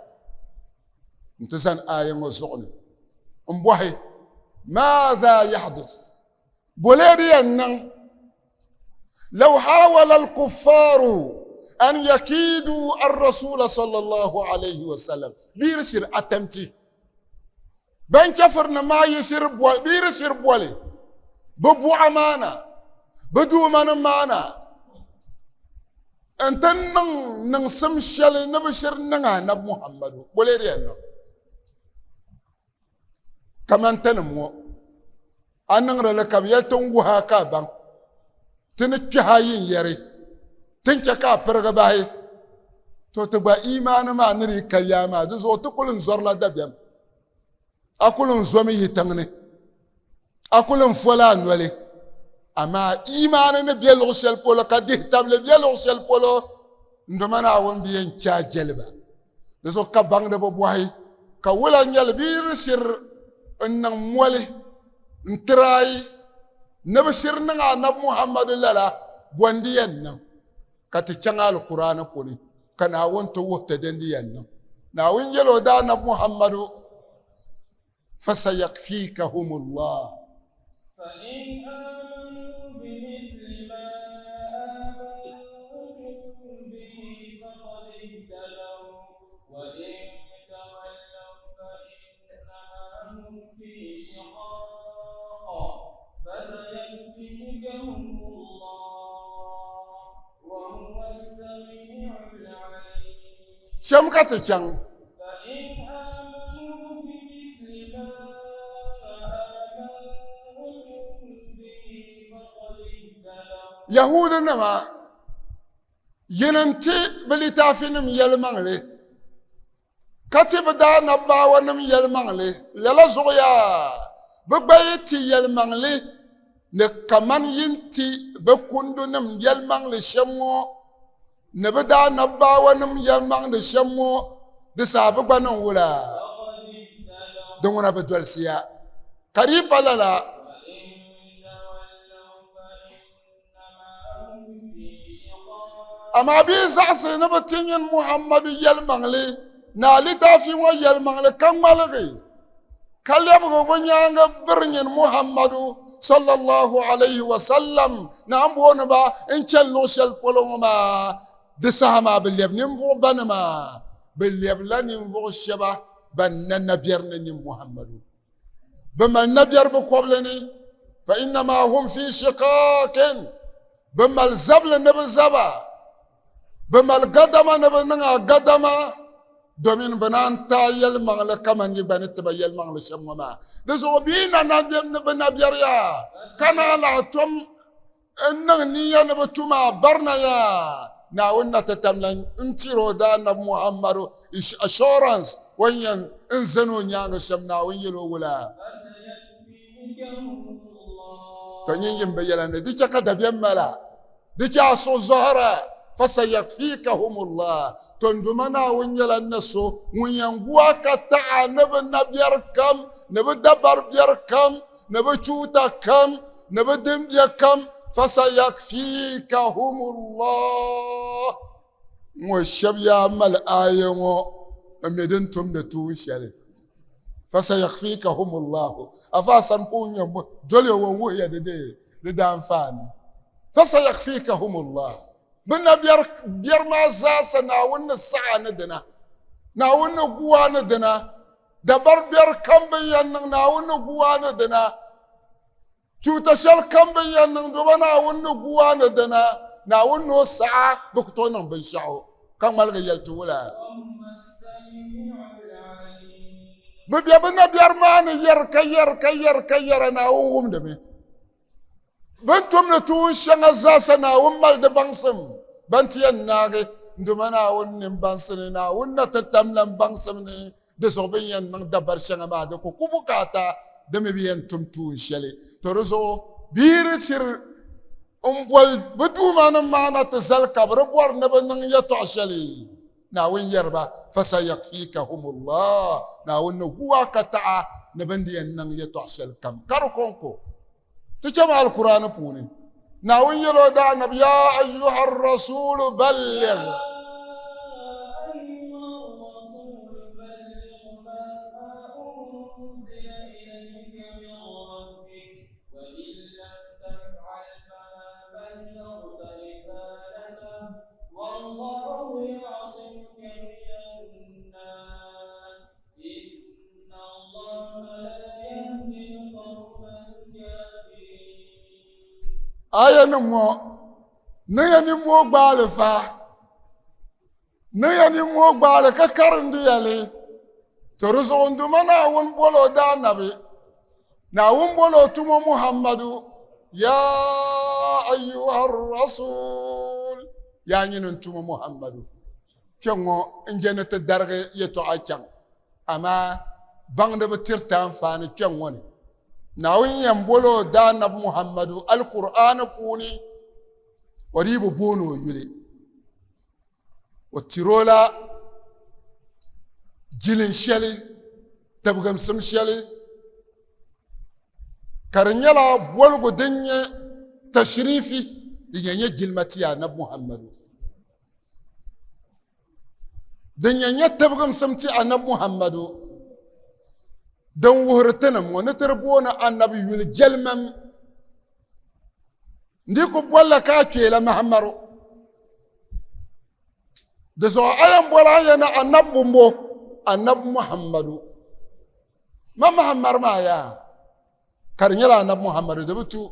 nti zani aaya ŋɔ zuɣu ni m-bɔhi, Maadha yahdith? Bole di yɛn niŋ law hawala al-kuffaru an yakidu ar-rasula sallallahu alayhi wa sallam bɛ yi shiri attempti ban chɛfiri nim maa yi shiri boli bɛ yi shiri boli bɛ buɣa maa na bɛ duumanim maa na n ti niŋ niŋsim shɛli ni bɛ shiri niŋ anabi Muhammadu bole di yɛn niŋ kamani tinim ŋɔ a niŋdi li ka bɛ yɛli ti ni wuhi a ka a baŋ ti ni kpɛhi a yin yɛri ti ni chɛ ka a pirigi bahi to ti gba imaani maa ni di ka yaa maa di zuɣu ti kuli n zɔrila dabiɛm a kuli n zomi yi tiŋ ni a kuli n fola a noli amaa imaani ni be luɣ shɛli polo ka dihi tabili be luɣ shɛli polo n doma Naawuni bi yɛn chɛ a jɛliba di zuɣu ka baŋdi bi bɔhi ka wula n-nyɛ li bɛ yi di shiri n-niŋ moli n-tiraai ni bɛ shiri niŋ Anabi Muhammadu lala bɔ n-di yɛn niŋ ka ti chaŋ Alkur'aani puuni ka Naawuni ti wuhi ti din di yɛn niŋ. Naawuni yɛl o daa Anabi Muhammadu fasayakfikahumullah. فإن آمنوا في شقاق فسيكفيكهم الله وهو السميع العليم. Shɛm ka ti chaŋ. فإن آمنوا بمثل ما آمنتم به فقد اهتدوا. Yahuudinima, yini n-ti bɛ litaafinim yɛlimaŋli, ka ti bɛ daanabbaawanim yɛlimaŋli. Lala zuɣu yaa, bɛ gba yi ti yɛlimaŋli ni kaman yi ni ti bɛ kundunim yɛlimaŋli shɛm ŋɔ ni bɛ daanabbaawanim yɛlimaŋli shɛm ŋɔ, di saha bɛ gba niŋ wula? Di ŋuna bɛ dolisiya, ka di yi pa lala. Amaa bɛ yi zaɣisi ni bɛ ti nyin Muhammadu yɛlimaŋli ni a litaafi ŋɔ yɛlimaŋli ka ŋmaligi ka lɛbigi bɛ nyaaŋa biri nyin Muhammadu sallallahu alayhi wa sallam ni a ni booni ba n-chani luɣ shɛli polo ŋɔ maa, di saha maa bɛ lɛbi ninvuɣ banima, bɛ lɛbila ninvuɣ shɛba ban na nabiɛri ni nyin Muhammadu. Bɛ mali nabiɛri bɛ kɔbili ni, fa innama hum fi shiqaqin, bɛ mali zabili ni bɛ zaba, bɛ mali gadama ni bɛ niŋ a gadama, domin bɛ naan taai yɛlimaŋli kaman yi gba ni ti ba yɛlimaŋli shɛm ŋɔ maa. Di zuɣu bɛ yi na bɛ nabiɛri yaa, ka naan lahi tom n niŋ niya ni bɛ tum a barina yaa, Naawuni na ti tam lan n-tiri o daanabi Muhammadu assurance o ni yɛn n zani o nyaaŋa shɛm. Naawuni yɛl o wula? To nyin yim bɛ yɛla ni di chɛ ka dabiɛm mal a, di chɛ a suhu zɔhira, fasayakfikahumullah. To n Duuma Naawuni nyɛla n ni so ŋun yɛn gu a ka taɣ a ni bɛ nabiɛri kam, ni bɛ dabari biɛri kam, ni bɛ chuuta kam, ni bɛ dimbiɛ kam, fasayakfikahumullah. Ŋɔ shɛba yaa mali aaya ŋɔ m-mi din tumdi tuun shɛli. Fasayakfikahumullahu. Afa sani ka o nyɛ doli o wuhiya di di daanfaani. Fasayakfikahumullah. Bɛ na biɛri maa zaasa Naawuni ni saɣi a ni dina. Naawuni ni gu a ni dina. Dabar biɛri kam bɛ ni yɛn niŋ Naawuni ni gu a ni dina. Chuuta shɛli kam bɛ ni yɛn niŋ duba Naawuni ni gu a ni dina. Naawuni ni o saɣa bɛ ku tooi niŋ binshɛɣu ka ŋmaligi yɛli ti wula. Bɛ be bɛ nabiɛri maa ni yɛri ka yɛri ka yɛri ka yɛra Naawuni wumdimi. Bɛ ni tumdi tuun shɛŋa zaasa Naawuni mali di baŋsim ban ti yɛn naagi n Duuma Naawuni nini baŋsi ni Naawuni na ti tam lan baŋsim ni di zuɣu bɛ ni yɛn niŋ dabari shɛŋa maa di ku ku bukaata di mi bi yɛn tum tuun shɛli. To di zuɣu bɛ yi di shiri m-boli bɛ duumanim maa na ti zali ka bɛ di bɔri ni bɛ niŋ yɛtɔɣ shɛli, Naawuni yɛri ba, Fasayakfikahumullah, Naawuni ni gu a ka taɣ a ni bɛ ni di yɛn niŋ yɛtɔɣ shɛli kam ka di kɔŋko. Ti chɛmi Alkur'aani puuni, Naawuni yɛl o daanabi, Yaa ayyuha rasuulu balligh. Aya nim ŋɔ niŋya nimmoo gbaali fa niŋya nimmoo gbaali ka karindi ya li to di zuɣu n Duuma Naawuni boli o daanabi Naawuni boli o tumo Muhammadu ya ayyuha rasul yaa nyini n tumo Muhammadu kpɛŋŋɔ n je ni ti darigi yɛtɔɣa chaŋ amaa baŋdi bi tiriti anfaani kpɛŋŋɔ ni. Naawuni yɛn boli o daanabi Muhammadu Alkur'aani puuni, o dii bi booni o yuli. O tiri o la jilin shɛli, tibigimsim shɛli, ka di nyɛla boligu din nyɛ tashirifi, din yɛn nyɛ jilima ti anabi Muhammadu. Din yɛn nyɛ tibigimsim ti anabi Muhammadu din wuhiri tinim ŋɔ ni ti di booni anabi yuli jɛlimam n di ku bolila ka a kpeela Mahammaru. Di zuɣu a yɛn boli a yɛn ni anabi bumbo anabi Muhammadu. Ma Muhammad maa yaa ka di nyɛla anabi Muhammadu di bi tu.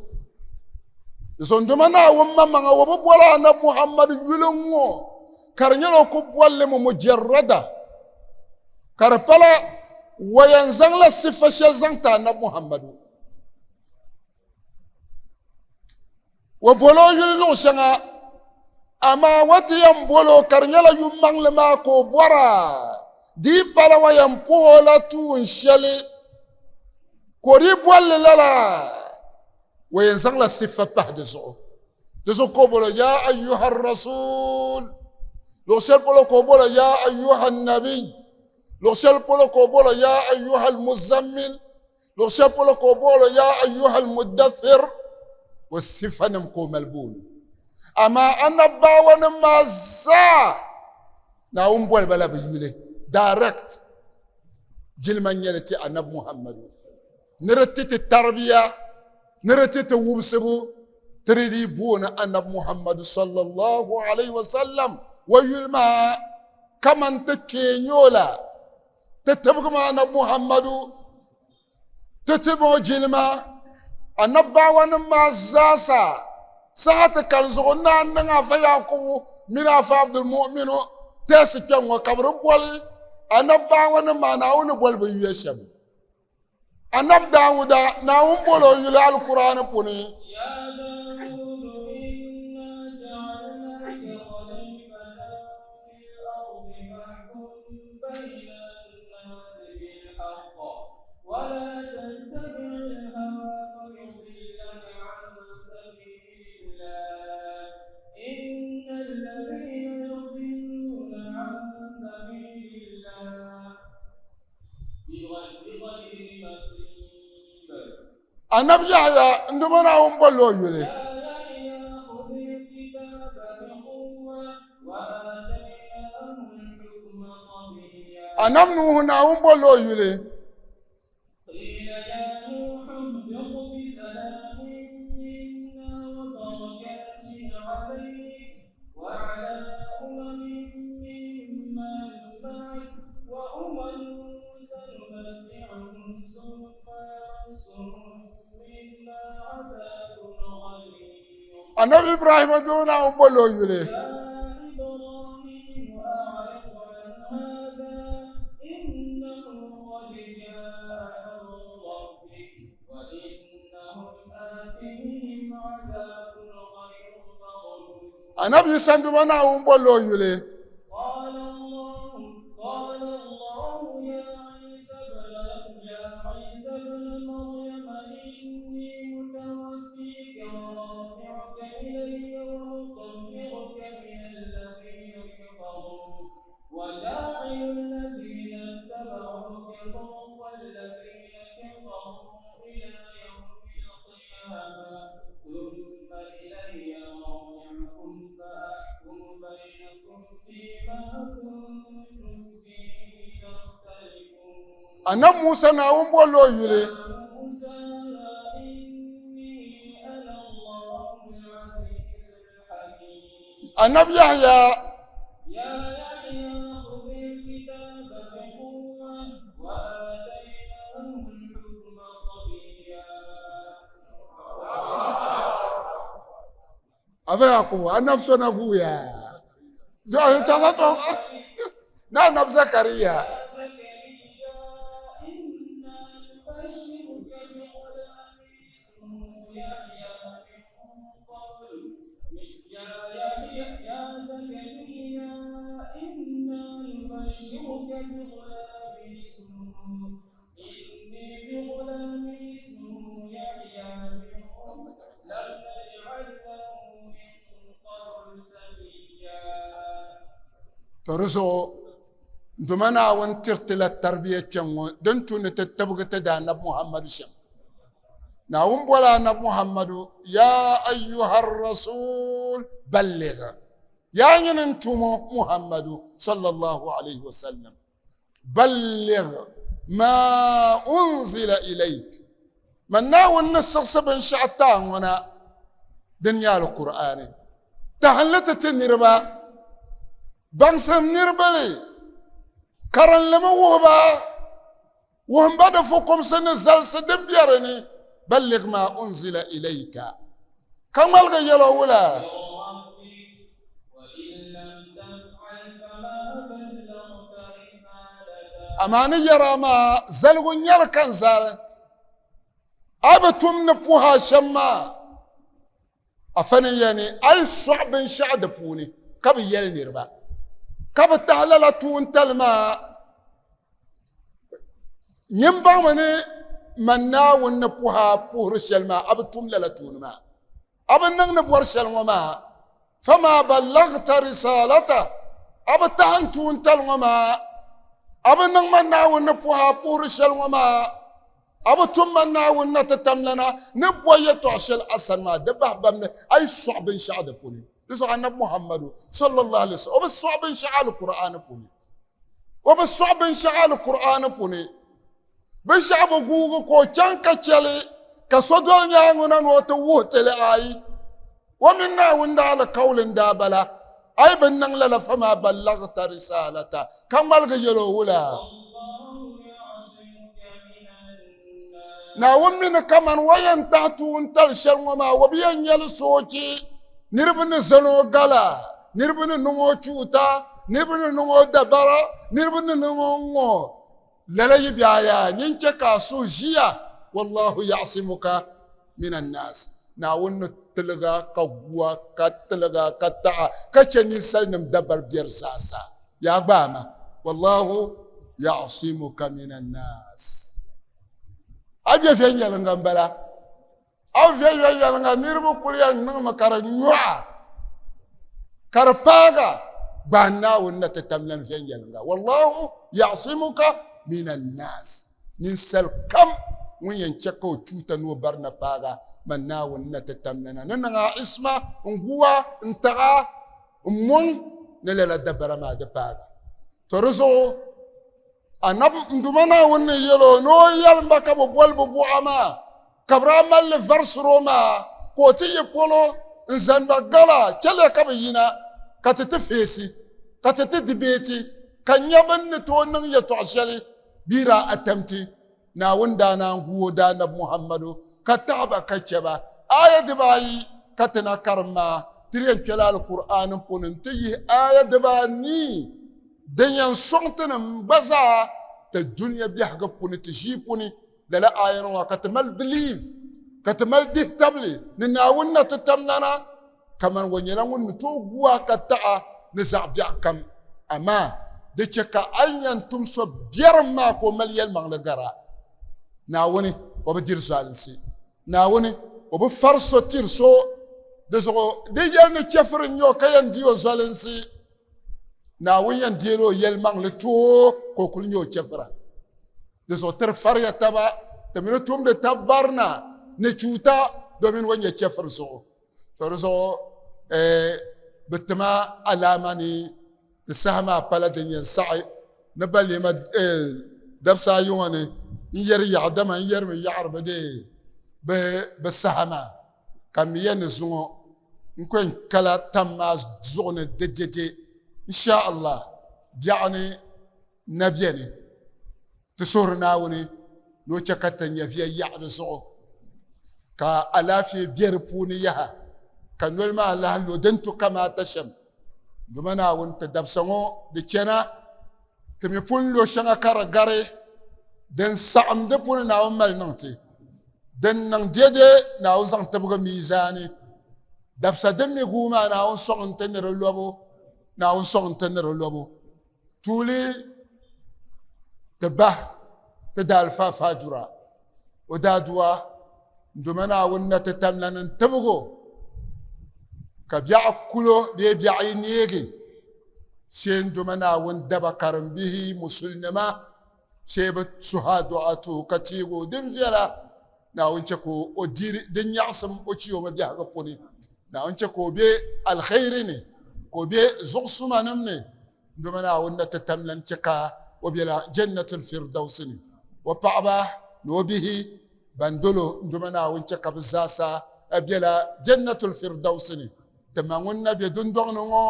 Di so dama Naawuni maŋmaŋa o bi boli anabi Muhammadu yuli ŋ-ŋɔ ka di nyɛla o ku boli li mi mujarrada ka di pala o yɛn zaŋla sifa shɛli zaŋ ti anabi Muhammadu. O boli o yuli luɣ shɛŋa, amaa o ti yɛn boli o ka di nyɛla yu maŋli maa ka o bɔra. Di yi pala o yɛn puhi o la tuun shɛli, ka o dii boli li lala, o yɛn zaŋla sifa pahi di zuɣu. Di zuɣu ka o boli o, Yaa ayyuha rasuul. Luɣ shɛli polo ka o boli o, Yaa ayyuha nabiy. Luɣ shɛli polo ka o boli o, Yaa ayyuha almuzammil. Luɣ shɛli polo ka o booli o, Yaa ayyuhal muddathir, o sifanim ka o mali booni. Amaa anabaawanim maa zaa Naawuni boli ba la bɛ yuli direct. Jilima n-nyɛ li ti Anabi Muhammadu ni di ti ti tarbiya, ni di ti ti wumsibu, ti di dii booni Anabi Muhammadu sallallahu alayhi wa sallam o yuli maa kaman ti kpee n-nyɛ o la. Ti tibigi anabi Muhammadu, ti tib o jilima, anabbawanim maa zaasa saha ti kali zuɣu n-naan niŋ Afa Yakubu mini Afa Abdulmu'minu tɛsi kpɛŋŋɔ ka bɛ di boli anabbawanim maa Naawuni ni boli bɛ yuya shɛm. Anabi Dawuda, Naawuni boli o yuli Alkur'aani puuni. Anabi Yahaya n-duma Naawuni boli o yuli. Anabi Nuhu Naawuni boli o yuli. Anabi Ibrahima doo Naawuni boli o yuli. Anabi Yisa duma Naawuni boli o yuli. Anabi Musa Naawuni boli o yuli. Anabi Yahaya Afa Yakubu anabi so na guuya na anabi Zakariya. To di zuɣu Duuma Naawuni tiriti la tarbiya kpɛŋŋo din tu ni ti tibigi ti daanabi Muhammadu shɛm. Naawuni boli anabi Muhammadu ya ayyuha rasul balligh yaa nyini n tumo Muhammadu sallallahu alayhi wa sallam balligh ma unzila ilayk man Naawuni ni siɣisi binshɛɣu ti a ŋɔ na din nyɛ Alkur'aani tahinli ti ti niriba baŋsim niriba li karinlimi wuhiba. Wuhim ba di fukumsi ni zalisi din be di ni, Balligh ma unzila ilayka. Ka ŋmaligi yɛl o wula? Amaa ni yɛr a maa, zaligu n-nyɛli ka n zali. A bi tum ni puhi a shɛm maa, afa ni yɛli ni a yi sɔɣi binshɛɣu di puuni ka bi yɛli niriba, ka bi tahi lala tuuntali maa, nyin baŋmi ni man Naawuni ni puhi a puhiri shɛli maa, a bi tum lala tuuni maa. A bi niŋ ni bɔri shɛli ŋɔ maa. Fama ballagta risalata, a bi tahi n tuuntali ŋɔ maa. A bi niŋ man Naawuni ni puhi a puhiri shɛli ŋɔ maa. A bi tum man Naawuni na ti tamlana ni bo yɛtɔɣ shɛli a sani maa, di bahi bamni a yi sɔɣi binshɛɣu di puuni. Di zuɣu Anabi Muhammadu, sallallahu alaihi wasallam, o bi sɔɣi binshɛɣu Alkur'aani puuni. O bi sɔɣi binshɛɣu Alkur'aani puuni. Binshɛɣu bi guugi ka o chaŋ ka chɛli ka so doli nyaaŋa na ni o ti wuhi ti li ayi. O mini Naawuni daa alikauli n-daa bala, A yi bi niŋ lala fama ballagta risalata, ka ŋmaligi yɛl o wula? Naawuni mi ni kaman o yɛn tahi tuuntali shɛli ŋɔ maa, o bi yɛn nyɛ li soochi niriba ni zani o gala, niriba ni niŋ o chuuta, niriba ni niŋ o dabara, niriba ni niŋ o ŋ-ŋɔ. Lala yi be a yaa, nyin chɛ ka a suhu ʒiya, Wallahu ya'simuka mina nnaas. Naawuni ni tilig a ka gu a, ka tilig a ka taɣ a, ka chɛ ninsalinim dabari biɛri zaasa. Yaa gbaai ma, Wallahu ya'simuka mina nnaas. A be viɛnyɛliŋga m-bala. A bi viɛnyɛliŋga niriba kuli yɛn niŋmi ka di nyɔɣa, ka di paaga gbaai Naawuni na ti tamlan viɛnyɛliŋga. Wallahu ya'simuka mina nnaas. Ninsal kam ŋun yɛn chɛ ka o tuuta ni o barina paaga, man Naawuni na ti tamlana ni niŋ a isma n-gu a, n-taɣ a, m-mɔŋ ni lala dabara maa di paaga. To di zuɣu Anabi n Duuma Naawuni ni yɛl o ni o yɛlim ba ka bɛ boli bɛ buɣa maa, ka bɛ daa mali li varisir o maa, ka o ti yi polo n-zani ba gala, chɛliya ka bɛ yina ka ti ti feesi, ka ti ti dibeeti, ka nya bɛ ni tooi niŋ yɛtɔɣ shɛli bee daa atamti Naawuni daa naan gu o daanabi Muhammadu ka taɣi ba ka chɛ ba. Aaya dibaayi ka ti na karim maa, ti di yɛn kpɛla Alkur'aani puuni nti yihi aaya dibaanii din yɛn sɔŋ ti nim gba zaa ti dunia biɛhigu puuni, ti ʒii puuni. Lala aaya ŋɔ ka ti mali belief, ka ti mali dihitabili ni Naawuni na ti tamlana kamani o nyɛla ŋun ni tooi gu a ka taɣ a ni zaɣ biɛɣu kam, amaa di chɛ ka a yi nya n-tum so biɛrim maa ka o mali yɛlimaŋli gar a. Naawuni, o bi diri zualinsi. Naawuni, o bi fari so tiri so. Di zuɣu di yɛli ni chɛfiri n-nyɛ o ka yɛn di o zualinsi. Naawuni yɛn deeli o yɛlimaŋli ti o ka o kuli nyɛ o chɛfira. Di zuɣu tiri fariya taba, ti mi ni tumdi tab barina ni chuuta domin o nyɛ chɛfiri zuɣu. To di zuɣu bi tima alaama ni di saha maa pala din yɛn saɣi ni ba leema dabisa ayi ŋɔ ni n yɛri yaɣa dama n yɛrimi yaɣari bi dee bi saha maa ka n mi yɛn ni zuŋɔ n ku yɛn kala tam maa zuɣu ni di dɛdɛ insha Allah biɛɣu ni na beni ti suhiri Naawuni ni o chɛ ka ti nyɛviya yaɣi di zuɣu ka alaafee be di puuni yaha ka noli maa lahi lo din tu kamaata shɛm. Duuma Naawuni ti dabisa ŋɔ di chana ti mi pun lo shɛŋa ka di gari din saɣim di puuni Naawuni mali niŋ ti din niŋ dɛde Naawuni zaŋ tibigi miizaani dabisa din mi guui maa Naawuni sɔŋ n-ti ni di lobu Naawuni sɔŋ n-ti ni di lobu. Tuuli ti bahi ti daalifa Fajura o daadua n-doma Naawuni na ti tamla ni n-tibigi o ka biɛɣu kulo bee biɛɣu yi neegi shee n-doma Naawuni daba karimbihi musulinima shee bi suhi adu'a ti o ka teegi o din viɛla Naawuni chɛ ka o di di nyaɣisim o chiyomi biɛhigu puuni. Naawuni chɛ ka o be alkhairi ni, ka o be zuɣusumanim ni. Doma Naawuni na ti tam lan chɛ ka o bela Jannatul Firdausi ni. O paɣaba ni o bihi ban dol o, doma Naawuni chɛ ka bɛ zaasa bela Jannatul Firdausi ni. Ti ma ŋun na be dundɔŋ ni ŋɔ,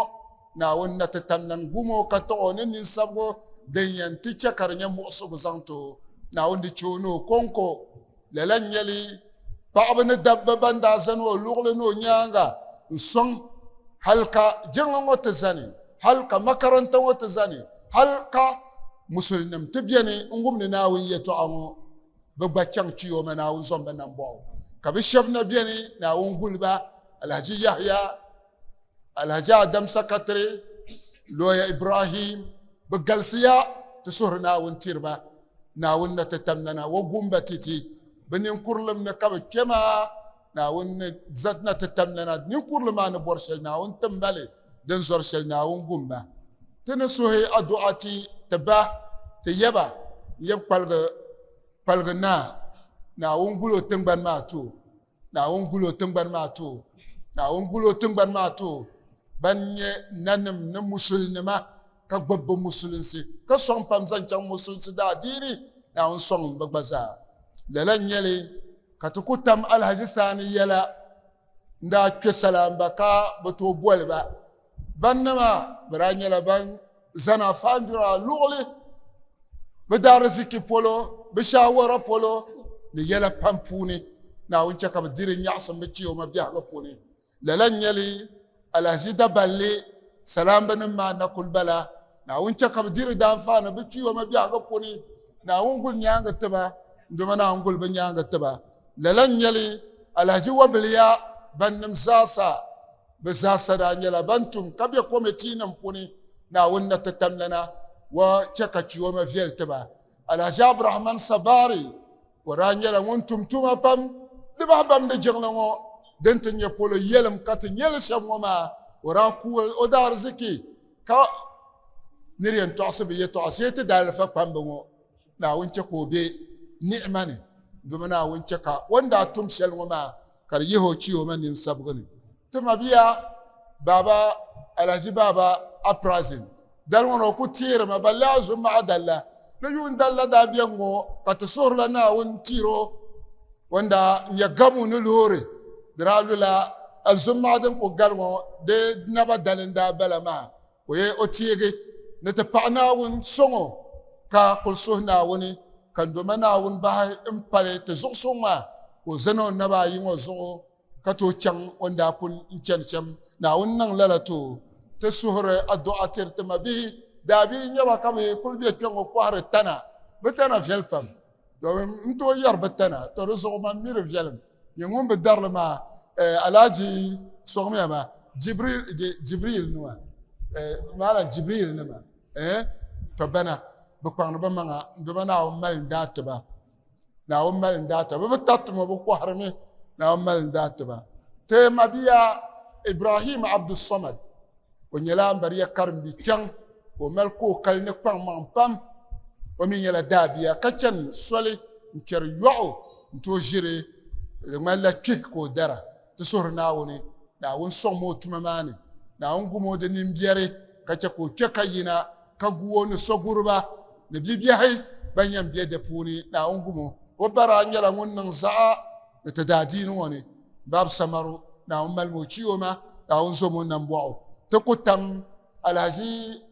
Naawuni na ti tam lan gum o ka taɣ o ni ninsabigu din yɛn ti chɛ ka di nyɛ muɣisigu zaŋ ti o. Naawuni di chɛ o ni o kɔŋko. Lala n-nyɛ li, paɣiba ni dabba ban daa zani o luɣili ni o nyaaŋa n-sɔŋ hal ka jiŋli ŋɔ ti zani, hal ka makaranta ŋɔ ti zani, hal ka musulinim ti beni n-wumdi Naawuni yɛtɔɣa ŋɔ, bɛ gba chaŋ Chiyooma Naawuni zom ba nambɔɣu. Ka bɛ shɛba na beni Naawuni guli ba, Alhaji Yahaya, Alhaji Adam Sakatiri, Lɔya Ibrahim, bɛ galisiya ti suhiri Naawuni tiri ba. Naawuni na ti tamda na o gumba ti ti bɛ ninkurilim ni ka bɛ kpe maa. Naawuni ni na ti tamda na ninkurilim maa ni bɔri shɛli Naawuni tim ba li, din zɔri shɛli Naawuni gum ba. Ti ni suhi adu'a ti ti ba, ti yaba n-yab kpaligi kpaligi naa. Naawuni guli o tiŋgbani maa ti o. Naawuni guli o tiŋgbani maa ti o. Naawuni guli o tiŋgbani maa ti o. Ban nyɛ nanim ni musulinima ka gbubi bɛ musulinsi ka sɔŋ pam zaŋ chaŋ musulinsi daadiini, Naawuni sɔŋm bɛ gba zaa. Lala n-nyɛ li ka ti ku tam Alhaji Sani yɛla n-daa kpe salaamba ka bɛ tooi boli ba. Bannima bɛ daa nyɛla ban zani Afaandura luɣili bɛ daariziki polo, bɛ shaawara polo ni yɛla pam puuni. Naawuni chɛ ka bɛ diri nyaɣisim bɛ chiyooma biɛhigu puuni. Lala n-nyɛ li, Alhaji Daballi salaambanim maa na kuli bala. Naawuni chɛ ka bɛ diri daanfaani bɛ chiyooma biɛhigu puuni. Naawuni guli nyaaŋa ti ba, dama Naawuni guli bɛ nyaaŋa ti ba. Lala n-nyɛ li, Alhaji Wabiliya bannim zaasa Bɛ zaasa daa nyɛla ban tum ka be komitiinim puuni Naawuni na ti tamlana wa chɛ ka chiyooma viɛli ti ba. Alhaji Abdurahman Sabari o daa nyɛla ŋun tum tuma pam di bahi bamdi jiŋli ŋɔ din ti nyɛ polo yɛlim ka ti nyɛ li shɛm ŋɔ maa. O daa ku o daariziki ka nir yɛn tɔɣisi bɛ yɛtɔɣa shee ti daalifa kpambi ŋɔ. Naawuni chɛ ka o be ni'ima ni domi Naawuni chɛ ka o ni daa tum shɛli ŋɔ maa ka di yihi o chiyooma ninsabigi ni. Ti mabia Baba Alhaji Baba Uprising dali ŋɔ ni o ku teeri ma balli a zumaɣa dalla ni yuun dalla daa bɛ ŋɔ ka ti suhurila Naawuni tiri o o ni daa nyɛ gamu ni loori di daa lula alizumaɣa din ku gali ŋɔ di naba dali n daa bala maa o ye o teegi ni ti paɣi Naawuni sɔŋ o ka kuli suhi Naawuni ka n-doma Naawuni bahi m-pali ti zuɣusuŋ maa ka o zani o naba ayi ŋɔ zuɣu ka tooi chaŋ o ni daa pun n-chani shɛm. Naawuni niŋ lala ti o. Ti suhiri adu'a tiri ti mabihi daabihi n-nyɛ ba ka bɛ kuli be kpe ŋɔ kɔhiri tana. Bɛ tana viɛli pam domin n tooi yɛri bɛ tana, to di zuɣu man mi di viɛlim. Nyɛ ŋun bi darili maa, Alhaji sɔŋmiya ma, Jibril, Jibril nima, Malam Jibril nima, to bana bi kpaŋdi bɛ maŋa n-doma Naawuni mali n-daa ti ba. Naawuni mali n-daa ti ba. Bɛ bi tariti ma, bɛ kɔhirimi. Naawuni mali n-daa ti ba. Ti mabia Ibrahim Abdulsamad, o nyɛla Ambariya karimbi kpɛŋ ka o mali kookali ni kpaŋmaŋ pam. O mi nyɛla daabia ka chani soli n-kpɛri yɔɣu n-tooi ʒiri di ŋmanila kpihi ka o dara. Ti suhiri Naawuni, Naawuni sɔŋmi o tuma maa ni. Naawuni gum o di nimbiɛri ka chɛ ka o kpe ka yina ka gu o ni sɔguriba ni bibiɛhi ban yɛn be di puuni. Naawuni gum o. O ba daa nyɛla ŋun niŋ zaɣa ni ti daadiini ŋɔ ni. Babu Samaru, Naawuni malimi o chiyooma, Naawuni zom o nambɔɣu. Ti ku tam Alhaji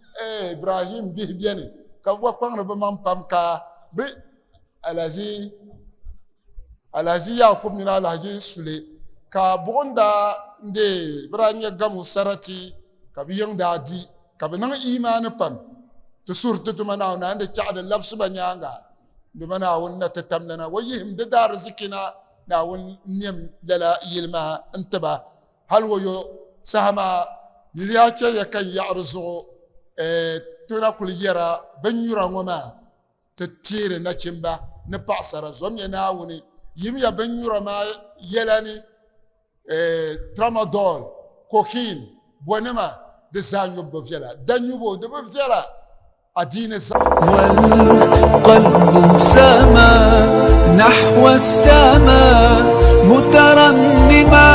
Ibrahim bihi beni ka bɛ gba kpaŋdi bɛ maŋ pam ka bɛ Alhaji Alhaji Yakub mini Alhaji Sule ka buɣim daa n-deei bɛ daa nya gamu sarati ka bɛ yiŋ daa di ka bɛ niŋ imaani pam ti suhiri ti Duuma Naawuni ni a ni di chaɣi di labisi ba nyaaŋa. Duuma Naawuni na ti tamlana o yihim di daariziki na. Naawuni n-niɛm lala yili maa n-ti ba. Hal o yo saha maa yi daa chɛ ya ka n yaɣi di zuɣu, ti na kul yɛra binnyura ŋɔ maa ti teeri nachimba ni paɣisara. Zomya Naawuni, yimya binnyura maa yɛla ni, tramadol, cocaine, bɔnima, di zaa nyubu bi viɛla. Da nyubu, di bi viɛla. Adiini zaa. والقلب سما نحو السماء مترنما.